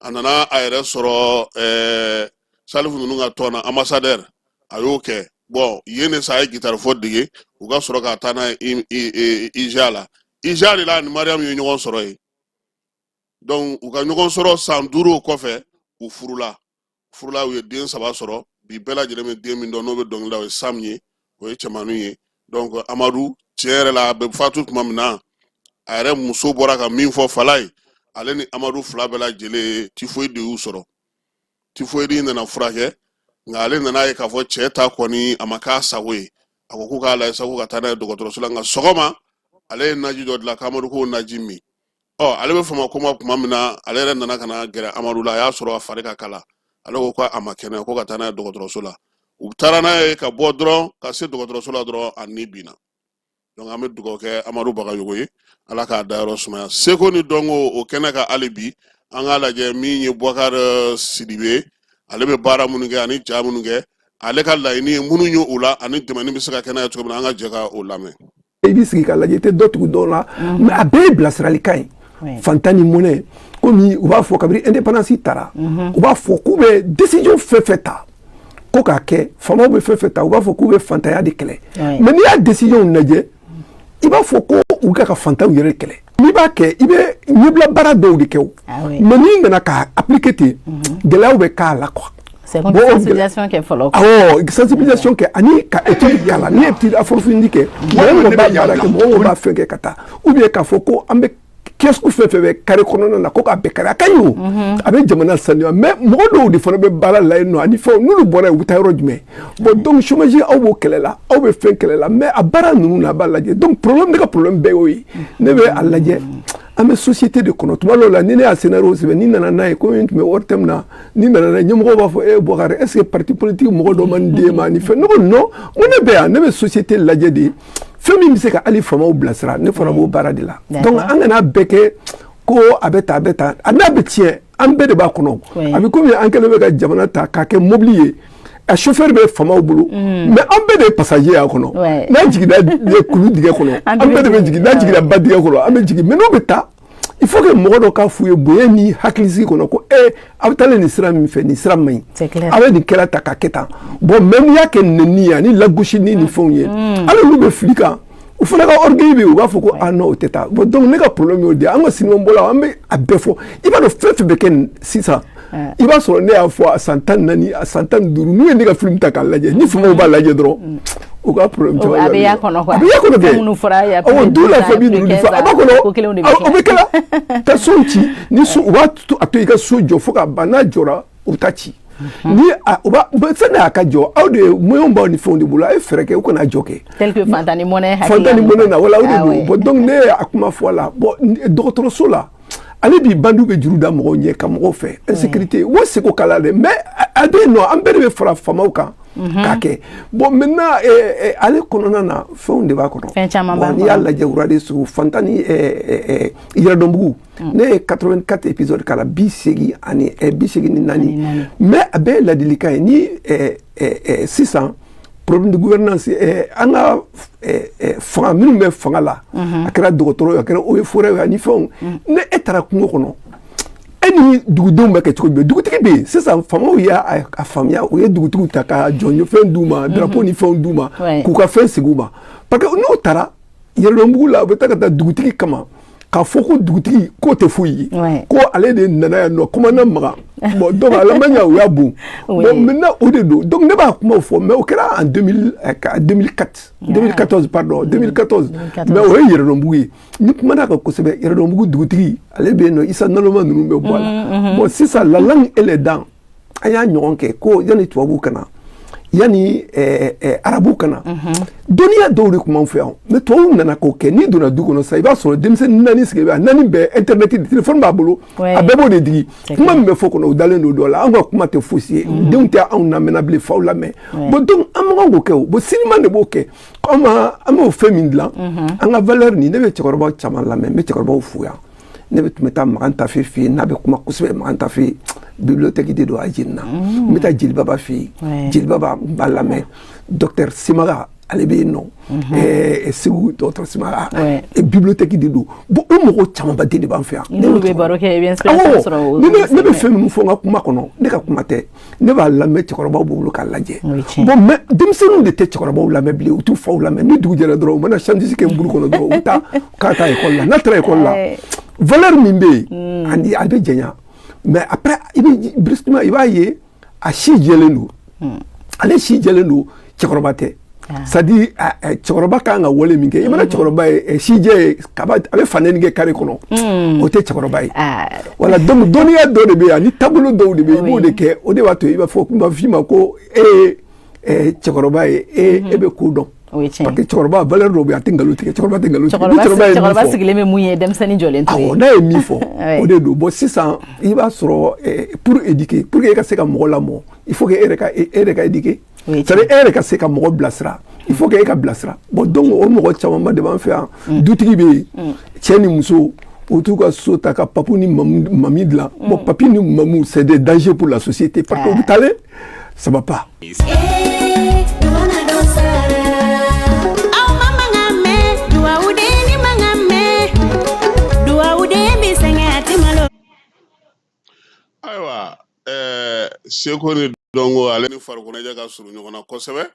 a nana a yɛrɛ sɔrɔ Salifu ninnu ka tɔn na, ambassadeur, a y'o kɛ. Bon, yen de sa a ye gitari fɔ dege. U ka sɔrɔ ka taa n'a ye IJA la. IJA de la ni Mariyamu ye ɲɔgɔn sɔrɔ yen. Donc u ka ɲɔgɔn sɔrɔ san 5 o kɔfɛ, u furula. Furula, u ye den 3 sɔrɔ. Bi bɛɛ lajɛlen bɛ den min dɔn, n'o bɛ dɔnkili la, o ye Sam ye, o ye cɛmannin ye. Donc Amadu, tiɲɛ yɛrɛ la, a bɛ fatu tuma min na, a yɛrɛ muso bɔra ka min fɔ, Falaye, ale ni Amadu fila bɛɛ lajɛlen, tifoyidi de y'u sɔrɔ. Tifoyidi nana furakɛ, nka ale nana ye k'a fɔ cɛ ta kɔni, a ma k'a sago ye. A ko k'u k'a lajɛ sa, ko ka taa n'a ye dɔgɔtɔrɔso la. Nka sɔgɔma, ale ye naji dɔ dilan k'Amadu k'o naji min. Ɔ, ale bɛ fama ko ma tuma min na, ale yɛrɛ nana ka na gɛrɛ Amadu la, a y'a sɔrɔ a fari ka kala. Ale ko ko a ma kɛnɛya, ko ka taa n'a ye dɔgɔtɔrɔso la. U taara n'a ye ka bɔ dɔrɔn, ka se dɔgɔtɔrɔso la dɔrɔn, a ni binna. Donc an bɛ dugawu kɛ Amadu Bagayogo ye, Ala k'a dayɔrɔ sumaya. Seko ni dɔnko, o kɛnɛ kan hali bi, an k'a lajɛ min ye Bubakari Sidibe, ale bɛ baara minnu kɛ ani ja minnu kɛ, ale ka laɲini ye minnu ye o la, ani dɛmɛni bɛ se ka kɛ n'a ye cogo min na, an ka jɛ ka o lamɛn. I b'i sigi k'a lajɛ, i tɛ dɔ tugu dɔ la, mais a bɛɛ ye bilasiralikan ye. Fantan ni mɔnɛ, komi u b'a fɔ kabini indépendance tara, u b'a fɔ k'u bɛ décision fɛn fɛn ta ko k'a kɛ, faamaw bɛ fɛn fɛn ta, u b'a fɔ k'u bɛ fantanya de kɛlɛ. Mais n'i y'a décision lajɛ, i b'a fɔ ko u ka fantanw yɛrɛ kɛlɛ. N'i b'a kɛ, i bɛ ɲɛbila baara dɔw de kɛ o, mais n'i nana k'a appliquer ten, gɛlɛyaw bɛ k'a la quoi. C'est comme sensibilisation kɛ fɔlɔ. Awɔ, sensibilisation kɛ ani ka étude k'a la. N'i ye étude approfondie kɛ, mɔgɔ mɔgɔ b'a baara kɛ, mɔgɔ mɔgɔ b'a fɛn kɛ ka taa, ou bien k'a fɔ ko an bɛ kiosque fɛn fɛn bɛ carré kɔnɔna na, ko k'a bɛɛ kari, a ka ɲi o, a bɛ jamana sanuya. Mais mɔgɔ dɔw de fana bɛ baara la yen nɔ ani fɛnw, n'olu bɔra yen, u bɛ taa yɔrɔ jumɛn? Bon, donc chômage, aw b'o kɛlɛ la, aw bɛ fɛn kɛlɛ la, mais a baara ninnu na, a b'a lajɛ. Donc problème, ne ka problème bɛɛ y'o ye. Ne bɛ a lajɛ, an bɛ société de kɔnɔ. Tuma dɔw la, ni ne y'a scénario sɛbɛn, ni nana n'a ye, komi n tun bɛ ORTM na, ni nana n'a ye, ɲɛmɔgɔw b'a fɔ: e Boubacar, est ce que parti politique mɔgɔ dɔ ma nin d'e ma ni fɛn? Ne ko non, n ko ne bɛ yan, ne bɛ société lajɛ de, fɛn min bɛ se ka hali faamaw bilasira, ne fana b'o baara de la. Donc an kana bɛɛ kɛ ko a bɛ tan, a bɛ tan, a n'a bɛ tiɲɛ, an bɛɛ de b'a kɔnɔ. A bɛ komi an kɛlen bɛ ka jamana ta k'a kɛ mobili ye, a chauffeur bɛ faamaw bolo, mais an bɛɛ de ye passager y'a kɔnɔ. N'an jiginna kulu dingɛ kɔnɔ, an bɛɛ de bɛ jigin. N'an jiginna ba dingɛ kɔnɔ, an bɛ jigin. Mais n'o bɛ taa, il faut que mɔgɔ dɔ k'a f'u ye bonya ni hakilisigi kɔnɔ ko a bɛ taalen nin sira min fɛ, nin sira man ɲi, a bɛ nin kɛla ta ka kɛ tan. Bon, mais n'i y'a kɛ nɛni ye ani lagosi ni nin fɛnw ye, hali olu bɛ fili kan, u fana ka orgueil bɛ yen, u b'a fɔ ko ah non, o tɛ taa. Bon, donc ne ka problème y'o de ye. An ka sinimabɔlaw, an bɛ a bɛɛ fɔ. I b'a dɔn, fɛn fɛn bɛ kɛ sisan, i b'a sɔrɔ ne y'a fɔ a san 14, a san 15. N'u ye ne ka film ta k'a lajɛ, ni faamaw b'a lajɛ dɔrɔn, U ka problème caman a bɛ y'a kɔnɔ quoi. A bɛ y'a kɔnɔ kɛ. Minnu fɔra il y a Awɔ, d'où la famille ninnu ni fɛn, a b'a kɔnɔ. Ko kelenw de bɛ O bɛ kɛ la ka sow ci ni so, u b'a to a to i ka so jɔ fo ka ban, n'a jɔra, u bɛ taa ci ni a u b'a sani a ka jɔ, aw de moyen b'aw ni fɛnw de bolo, a ye fɛɛrɛ kɛ u kana jɔ kɛ. Tel que fantan ni mɔnɛ hakilina. Fantan ni mɔnɛ na, wala o de don. Bon, donc ne ye a kuma fɔ a la. Bon, dɔgɔtɔrɔso la, ale bi bandiw bɛ juru da mɔgɔw ɲɛ ka mɔgɔw fɛ insécurité o seko kala dɛ, mais a bɛ yen nɔ, an bɛɛ de bɛ fara faamaw kan k'a kɛ. Bon, maintenant, ale kɔnɔna na, fɛnw de b'a kɔnɔ. Fɛn caman b'a kɔnɔ. N'i y'a lajɛ, Wurade Sogo, fantan ni Yɛrɛdɔnbugu, ne ye 84 épisode k'a la, 80 ani 84, mais a bɛɛ ye ladilikan ye. Ni sisan problème de gouvernance, an ka fanga minnu bɛ fanga la, a kɛra dɔgɔtɔrɔ ye, a kɛra eaux et forêts ye ani fɛnw, ni e taara kungo kɔnɔ, e ni dugudenw bɛ kɛ cogo jumɛn? Dugutigi bɛ yen sisan, faamaw y'a a faamuya, u ye dugutigiw ta ka jɔn fɛn d'u ma, drapeau ni fɛnw d'u ma, k'u ka fɛn sigi u ma, parce que n'u taara Yɛrɛdɔnbugu la, u bɛ taa ka taa dugutigi kama k'a fɔ ko dugutigi k'o tɛ foyi ye, ko ale de nana yan nɔ, commandant Magan. Bon, donc a laban ɲa, u y'a bon. Bon, maintenant o de don. Donc ne b'a kumaw fɔ, mais o kɛra en 2000, 2004, 2014, pardon, 2014, mais o ye Yɛrɛdɔnbugu ye. Ni kumana kan kosɛbɛ, Yɛrɛdɔnbugu dugutigi ale bɛ yen nɔ, Isa Naloma ninnu bɛ bɔ a la. Bon, sisan la langue et les dents, an y'a ɲɔgɔn kɛ ko yanni tubabuw ka na, yanni arabu ka na, dɔnniya dɔw de tun b'an fɛ yan, mais tubabuw nana k'o kɛ. N'i donna du kɔnɔ sisan, i b'a sɔrɔ denmisɛnnin naani sigilen bɛ, a naani bɛɛ internet, téléphone b'a bolo, a bɛɛ b'o de digi. Kuma min bɛ fɔ kɔnɔ, u dalen don dɔ la. Anw ka kuma tɛ fosi ye, denw tɛ anw lamɛnna bilen, faw lamɛn. Bon, donc an man kan k'o kɛ o. Bon, sinima de b'o kɛ. Anw ma an b'o fɛn min dilan, an ka valeur nin. Ne bɛ cɛkɔrɔbaw caman lamɛn, n bɛ cɛkɔrɔbaw fo yan. Ne bɛ tun bɛ taa Makan Tafe fɛ yen, n'a bɛ kuma kosɛbɛ. Makan Tafe, bibliothèque de don, a jenina. N bɛ taa Jelibaba fɛ yen, Jelibaba n b'a lamɛn. Docteur Simaga, ale bɛ yen nɔ, Segu docteur Simaga, bibliothèque de don. Bon, o mɔgɔ camanba de b'an fɛ yan. N'olu bɛ baro kɛ, i bɛ inspiration sɔrɔ o. Ne bɛ fɛn minnu fɔ n ka kuma kɔnɔ, ne ka kuma tɛ, ne b'a lamɛn cɛkɔrɔbaw bolo k'a lajɛ. Bon, mais denmisɛnninw de tɛ cɛkɔrɔbaw lamɛn bilen, u t'u faw lamɛn. Ni dugu jɛra dɔrɔn, u mana sandwich kɛ nburu kɔnɔ dɔrɔn, u bɛ taa k'a taa école la. N'a taara école la, valeur min bɛ yen, ani a bɛ janya, mais après i bɛ brusquement i b'a ye a si jɛlen don, ale si jɛlen don, cɛkɔrɔba tɛ. C'est à dire cɛkɔrɔba kan ka wale min kɛ, i mana cɛkɔrɔba ye sijɛ ye kaba, a bɛ fanɛni kɛ carré kɔnɔ, o tɛ cɛkɔrɔba ye. Wala, donc dɔnniya dɔ de bɛ yen ani taabolo dɔw de bɛ yen, i b'o de kɛ, o de b'a to i b'a fɔ, b'a f'i ma ko e ye cɛkɔrɔba ye, e bɛ ko dɔn. Parce que cɛkɔrɔba, valeur dɔw bɛ yen, a tɛ nkalon tigɛ, cɛkɔrɔba tɛ nkalon tigɛ. Ni cɛkɔrɔba ye min fɔ, cɛkɔrɔba sigilen bɛ mun ye, denmisɛnnin jɔlen t'o ye. Awɔ, n'a ye min fɔ, o de don. Bon, sisan i b'a sɔrɔ pour éduquer, pour que e ka se ka mɔgɔ lamɔ, il faut que e yɛrɛ ka éduquer, c'est à dire e yɛrɛ ka se ka mɔgɔ bilasira, il faut que e ka bilasira. Bon, donc o mɔgɔ camanba de b'an fɛ yan. Dutigi bɛ yen, cɛ ni muso, u t'u ka so ta ka papu ni mami dilan. Bon, papi ni mamu, c'est des dangers pour la société, parce que u bɛ taalen, ça va pas. Aw ma mankan mɛn, duwawuden mankan mɛn, duwawuden bɛ sɛgɛn, a ti malo. Ayiwa, seko ni dɔnko, ale ni farikoloɲɛnajɛ ka surun ɲɔgɔn na kosɛbɛ.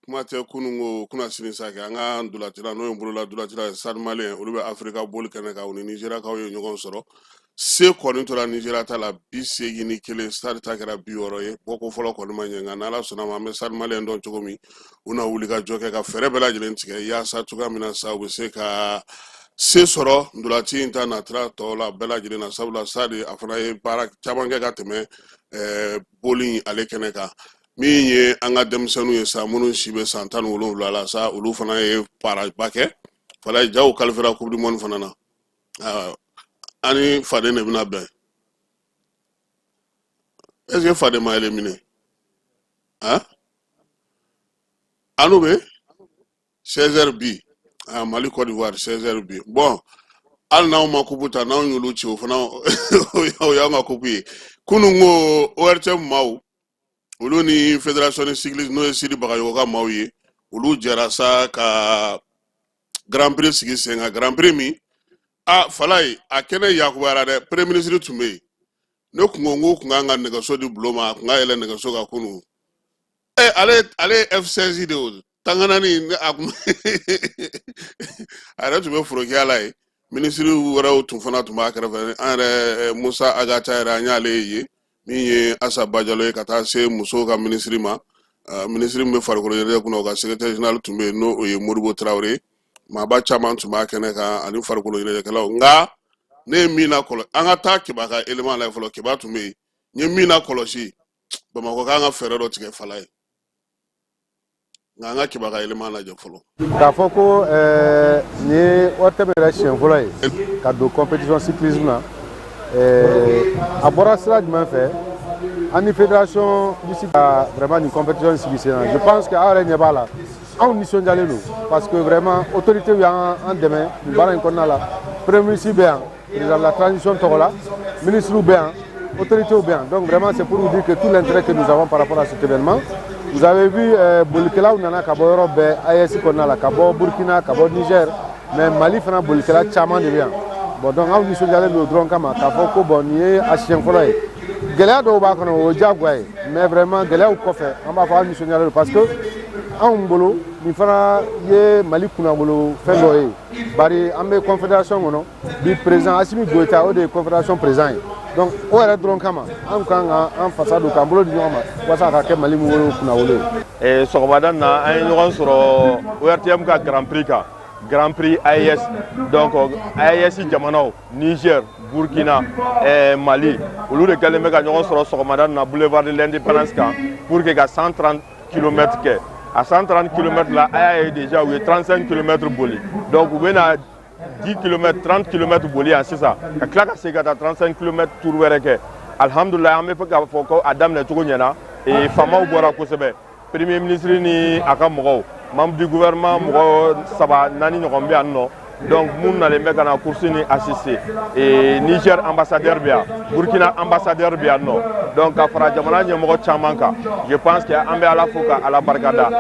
Kuma tɛ kunun ko kunna sini sa kɛ, an ka ntolacila, n'o ye bolola ntolacila ye, Stade Malien, olu bɛ Afirika boli kɛnɛ kan, u ni Nizeriyakaw ye ɲɔgɔn sɔrɔ. Se kɔni tora Nizeriya ta la, 81, Stade ta kɛra 60 ye. Bɔko fɔlɔ kɔni ma ɲɛ, nka n'Ala sɔnna ma, an bɛ Stade Malien dɔn cogo min, u na wuli ka jɔ kɛ ka fɛɛrɛ bɛɛ lajɛlen tigɛ yaasa cogoya min na sa, u bɛ se ka se sɔrɔ ntolaci in ta natira tɔw la bɛɛ lajɛlen na, sabula Stade a fana ye baara caman kɛ ka tɛmɛ boli ale kɛnɛ kan. Min ye an ka denmisɛnninw ye sa, minnu si bɛ san 17 la sa, olu fana ye baaraba kɛ. Fala jaw qualifiera Coupe du monde fana na, an ni faden de bɛna bɛn. Est ce que faden ma éliminé? Han, an n'u bɛ 16h bi, ah, Mali Côte d'Ivoire 16h bi. Bon, hali n'anw ma coupe ta, n'anw y'olu ci, o fana o y'anw ka coupe ye. Kunun ko ORTM maaw, olu ni fédération de cyclisme, n'o ye Sidi Bagayogo ka maaw ye, olu jɛra sa ka Grand Prix sigi sen kan. Grand Prix min a Falaye, a kɛnɛ yakubayara dɛ. Premier ministre tun bɛ yen. Ne kun ko n ko kun kan ka nɛgɛso di bulon ma, a kun ka yɛlɛ nɛgɛso kan kunun. Ɛ, ale ye F16 de o tanganani, a kun a yɛrɛ tun bɛ forokiya la yen. Minisiri wɛrɛw tun fana tun b'a kɛrɛfɛ. An yɛrɛ Musa Agata yɛrɛ, an y'ale ye, min ye Asa Bajalo ye, ka taa se musow ka minisiri ma. Minisiri min bɛ farikolo ɲɛnajɛ kunna, o ka secrétaire général tun bɛ yen, n'o ye Modibo Tarawele. Maaba caman tun b'a kɛnɛ kan ani farikolo ɲɛnajɛkɛlaw. Nka ne ye min lakɔlɔsi, an ka taa Keba ka élément lajɛ fɔlɔ. Keba tun bɛ yen. N ye min lakɔlɔsi, Bamakɔ k'an ka fɛɛrɛ dɔ tigɛ fala ye, nka an ka Keba ka élément lajɛ fɔlɔ. K'a fɔ ko nin ye ORTM yɛrɛ siɲɛ fɔlɔ ye ka don compétition cyclisme na, a bɔra sira jumɛn fɛ? An ni fédération du cycle ka vraiment nin compétition sigi sen na. Je pense que aw yɛrɛ ɲɛ b'a la, anw nisɔndiyalen don parce que vraiment autorité y'an an dɛmɛ nin baara in kɔnɔna la. Premier ministre bɛ yan, président de la transition tɔgɔ la, ministre bɛ yan, autorités bɛ yan. Donc vraiment, c'est pour vous dire que tout l'intérêt que nous avons par rapport à cet événement. Vous avez vu, bolikɛlaw nana ka bɔ yɔrɔ bɛɛ AES kɔnɔna la, ka bɔ Burkina, ka bɔ Niger, mais Mali fana bolikɛla caman de bɛ yan. Bon, donc anw nisɔndiyalen don dɔrɔn kama k'a fɔ ko bon, nin ye a siɲɛ fɔlɔ ye. Gɛlɛya dɔw b'a kɔnɔ, o ye diyagoya ye, mais vraiment gɛlɛyaw kɔfɛ, an b'a fɔ an nisɔndiyalen don parce que anw bolo nin fana ye Mali kunnawolo fɛn dɔ ye. Bari an bɛ confédération kɔnɔ bi, président Assimi Goïta, o de ye confédération président ye. Donc o yɛrɛ dɔrɔn kama, an kan ka an fasa don k'an bolo di ɲɔgɔn ma walasa a ka kɛ Mali wolo kunnawolo ye. Sɔgɔmada na, an ye ɲɔgɔn sɔrɔ ORTM ka Grand Prix kan, Grand Prix AES. Donc AES jamanaw, Niger, Burkina, Mali, olu de kɛlen bɛ ka ɲɔgɔn sɔrɔ sɔgɔmada na boulevard de l'Indépendance kan pour que ka 130 km kɛ. A 130 km la, a y'a ye déjà u ye 35 km boli. Donc u bɛna 10 km, 30 km boli yan sisan, ka tila ka segin ka taa 35 km tour wɛrɛ kɛ. Alihamudulilayi, an bɛ fɛ k'a fɔ ko a daminɛ cogo ɲɛna. Faamaw bɔra kosɛbɛ, premier ministre ni a ka mɔgɔw, membre du gouvernement mɔgɔ saba naani ɲɔgɔn bɛ yan nɔ. Donc mun nalen bɛ ka na course ni assister, Niger ambassadeur bɛ yan, Burkina ambassadeur bɛ yan nɔ, donc ka fara jamana ɲɛmɔgɔ caman kan. Je pense que an bɛ Ala fo ka Ala barikada.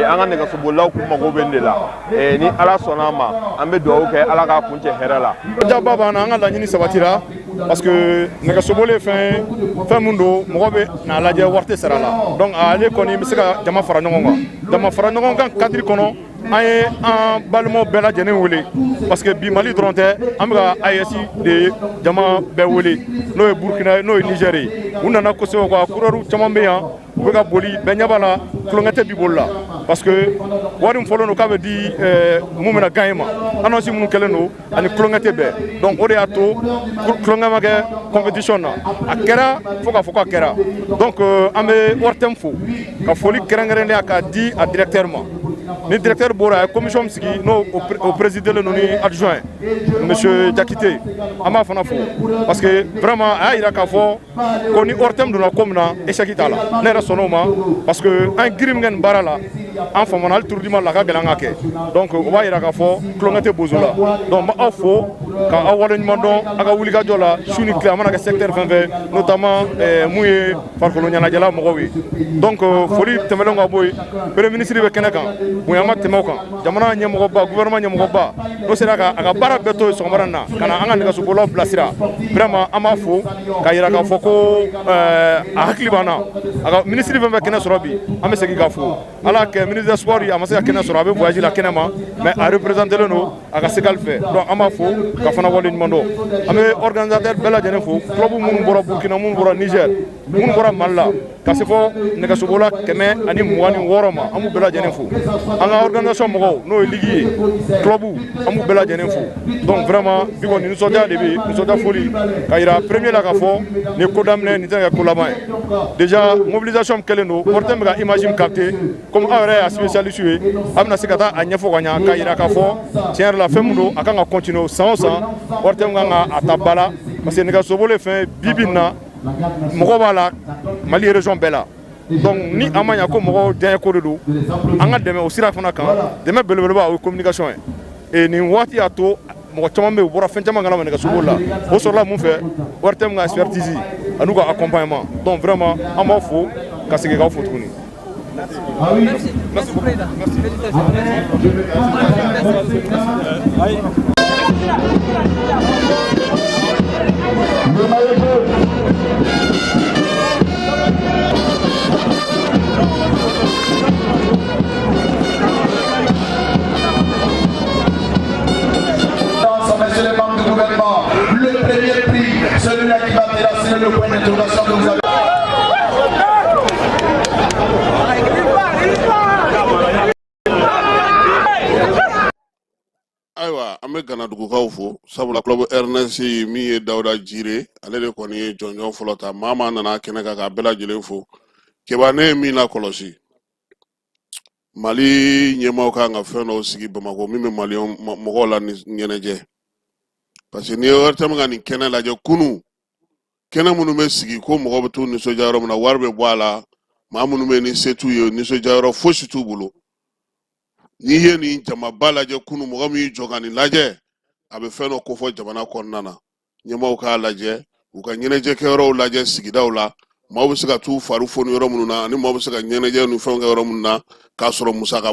An ka nɛgɛsobolilaw k'u mago bɛ nin de la. Ni Ala sɔnna a ma, an bɛ dugawu kɛ, Ala k'a kuncɛ hɛrɛ la. Jaba b'an na, an ka laɲini sabatira parce que nɛgɛsoboli ye fɛn ye, fɛn min don mɔgɔ bɛ n'a lajɛ, wari tɛ sara la. Donc ale kɔni bɛ se ka jama fara ɲɔgɔn kan, jama fara ɲɔgɔn kan cadre kɔnɔ. An ye an balimaw bɛɛ lajɛlen wele parce que bi Mali dɔrɔn tɛ, an bɛ ka AES de jama bɛɛ wele, n'o ye Burukina ye, n'o ye Niger ye. U nana kosɛbɛ quoi, coureur caman bɛ yan, u bɛ ka boli, bɛɛ ɲɛ b'a la, tulonkɛ tɛ bi boli la parce que wari min fɔlen don k'a bɛ di mun bɛna gagner ma, annonce minnu kɛlen don ani tulonkɛ tɛ bɛn. Donc o de y'a to tulonkɛ ma kɛ compétition na. A kɛra fo k'a fɔ k'a kɛra. Donc an bɛ ORTM fo ka foli kɛrɛnkɛrɛnnenya k'a di a directeur ma. Ni directeur bɔra, a ye commission sigi, n'o o présidelen don ni adjoint monsieur Diakité. An b'a fana fo parce que vraiment a y'a yira k'a fɔ ko ni ORTM donna ko min na, échec t'a la. Ne yɛrɛ sɔnn'o ma parce que an ye girin min kɛ nin baara la, an famana hali tour du Mali la, a ka gɛlɛn an ka kɛ. Donc o b'a yira k'a fɔ tulonkɛ tɛ bozo la. Donc n b'aw fo ka aw waleɲuman dɔn aw ka wulikajɔ la su ni tile, a mana kɛ secteur fɛn fɛn, notamment mun ye farikolo ɲɛnajɛla mɔgɔw ye. Donc foli tɛmɛnen ka bɔ yen, premier ministre bɛ kɛnɛ kan, bonya ma tɛmɛ o kan, jamana ɲɛmɔgɔba, gouvernement ɲɛmɔgɔba, n'o sera ka a ka baara bɛɛ to yen sɔgɔmada in na ka na an ka nɛgɛsobolilaw bilasira, vraiment an b'a fo ka yira k'a fɔ ko a hakili b'an na. A ka ministre fɛn fɛn kɛnɛ sɔrɔ bi, an bɛ segin k'a fo. Ala kɛ ministre des sports, a ma se ka kɛnɛ sɔrɔ, a bɛ voyage la kɛnɛ ma, mais a représenté don a ka segali fɛ. Donc an b'a fo ka fana waleɲuman dɔn. An bɛ organisateur bɛɛ lajɛlen fo, club minnu bɔra Burkina, minnu bɔra Niger, minnu bɔra Mali la, ka se fɔ nɛgɛsobola 126 ma, an b'u bɛɛ lajɛlen fo. An ka organisation mɔgɔw, n'o ye ligue ye, club, an b'u bɛɛ lajɛlen fo. Donc vraiment bi kɔni nisɔndiya de bɛ yen, nisɔndiya foli ka yira premier la k'a fɔ nin ye ko daminɛ, nin tɛna kɛ ko laban ye. Déjà mobilisation min kɛlen don, ORTM bɛ ka image min capter, comme aw yɛrɛ y'a spécialiste ye, a bɛna se ka taa a ɲɛfɔ ka ɲa k'a yira k'a fɔ tiɲɛ yɛrɛ la fɛn min don, a kan ka continuer san o san, ORTM kan ka a ta ba la parce que nɛgɛsoboli ye fɛn bi bi in na, mɔgɔ b'a la Mali région bɛɛ la. Donc ni a ma ɲa ko mɔgɔw diɲɛ ko de don, an ka dɛmɛ o sira fana kan. Dɛmɛ belebeleba, o ye communication ye. Et nin waati y'a to mɔgɔ caman bɛ yen, u bɔra fɛn caman kalama nɛgɛsoboli la. O sɔrɔla mun fɛ? ORTM ka expertise an'u ka accompagnement. Donc vraiment an b'aw fo ka segin k'aw fo tuguni. Merci. Merci, Président. Félicitations. Merci. Le maillot jaune. Messieurs les membres du gouvernement, le premier prix, celui-là qui va déraciner le point d'interrogation que vous avez. Ayiwa, an bɛ Ganadugukaw fo, sabula club Ernest min ye Dawuda Jire, ale de kɔni ye jɔnjɔn fɔlɔ ta. Maa maa nana kɛnɛ kan, k'a bɛɛ lajɛlen fo. Keba, ne ye min lakɔlɔsi, Mali ɲɛmaaw kan ka fɛn dɔw sigi Bamakɔ min bɛ maliyɛn mɔgɔw la ɲɛnajɛ, parce que n'i ye ORTM ka nin kɛnɛ lajɛ kunun, kɛnɛ minnu bɛ sigi ko mɔgɔ bɛ t'u nisɔndiya yɔrɔ min na, wari bɛ bɔ a la, maa minnu bɛ ni se t'u ye, nisɔndiya yɔrɔ fosi t'u bolo. N'i ye nin jamaba lajɛ kunun, mɔgɔ min y'i jɔ ka nin lajɛ, a bɛ fɛn dɔ kofɔ jamana kɔnɔna na. Ɲɛmaaw k'a lajɛ, u ka ɲɛnajɛkɛyɔrɔw lajɛ sigidaw la, maaw bɛ se ka t'u fari foni yɔrɔ minnu na, ani maaw bɛ se ka ɲɛnajɛ ni fɛnw kɛ yɔrɔ minnu na k'a sɔrɔ musaka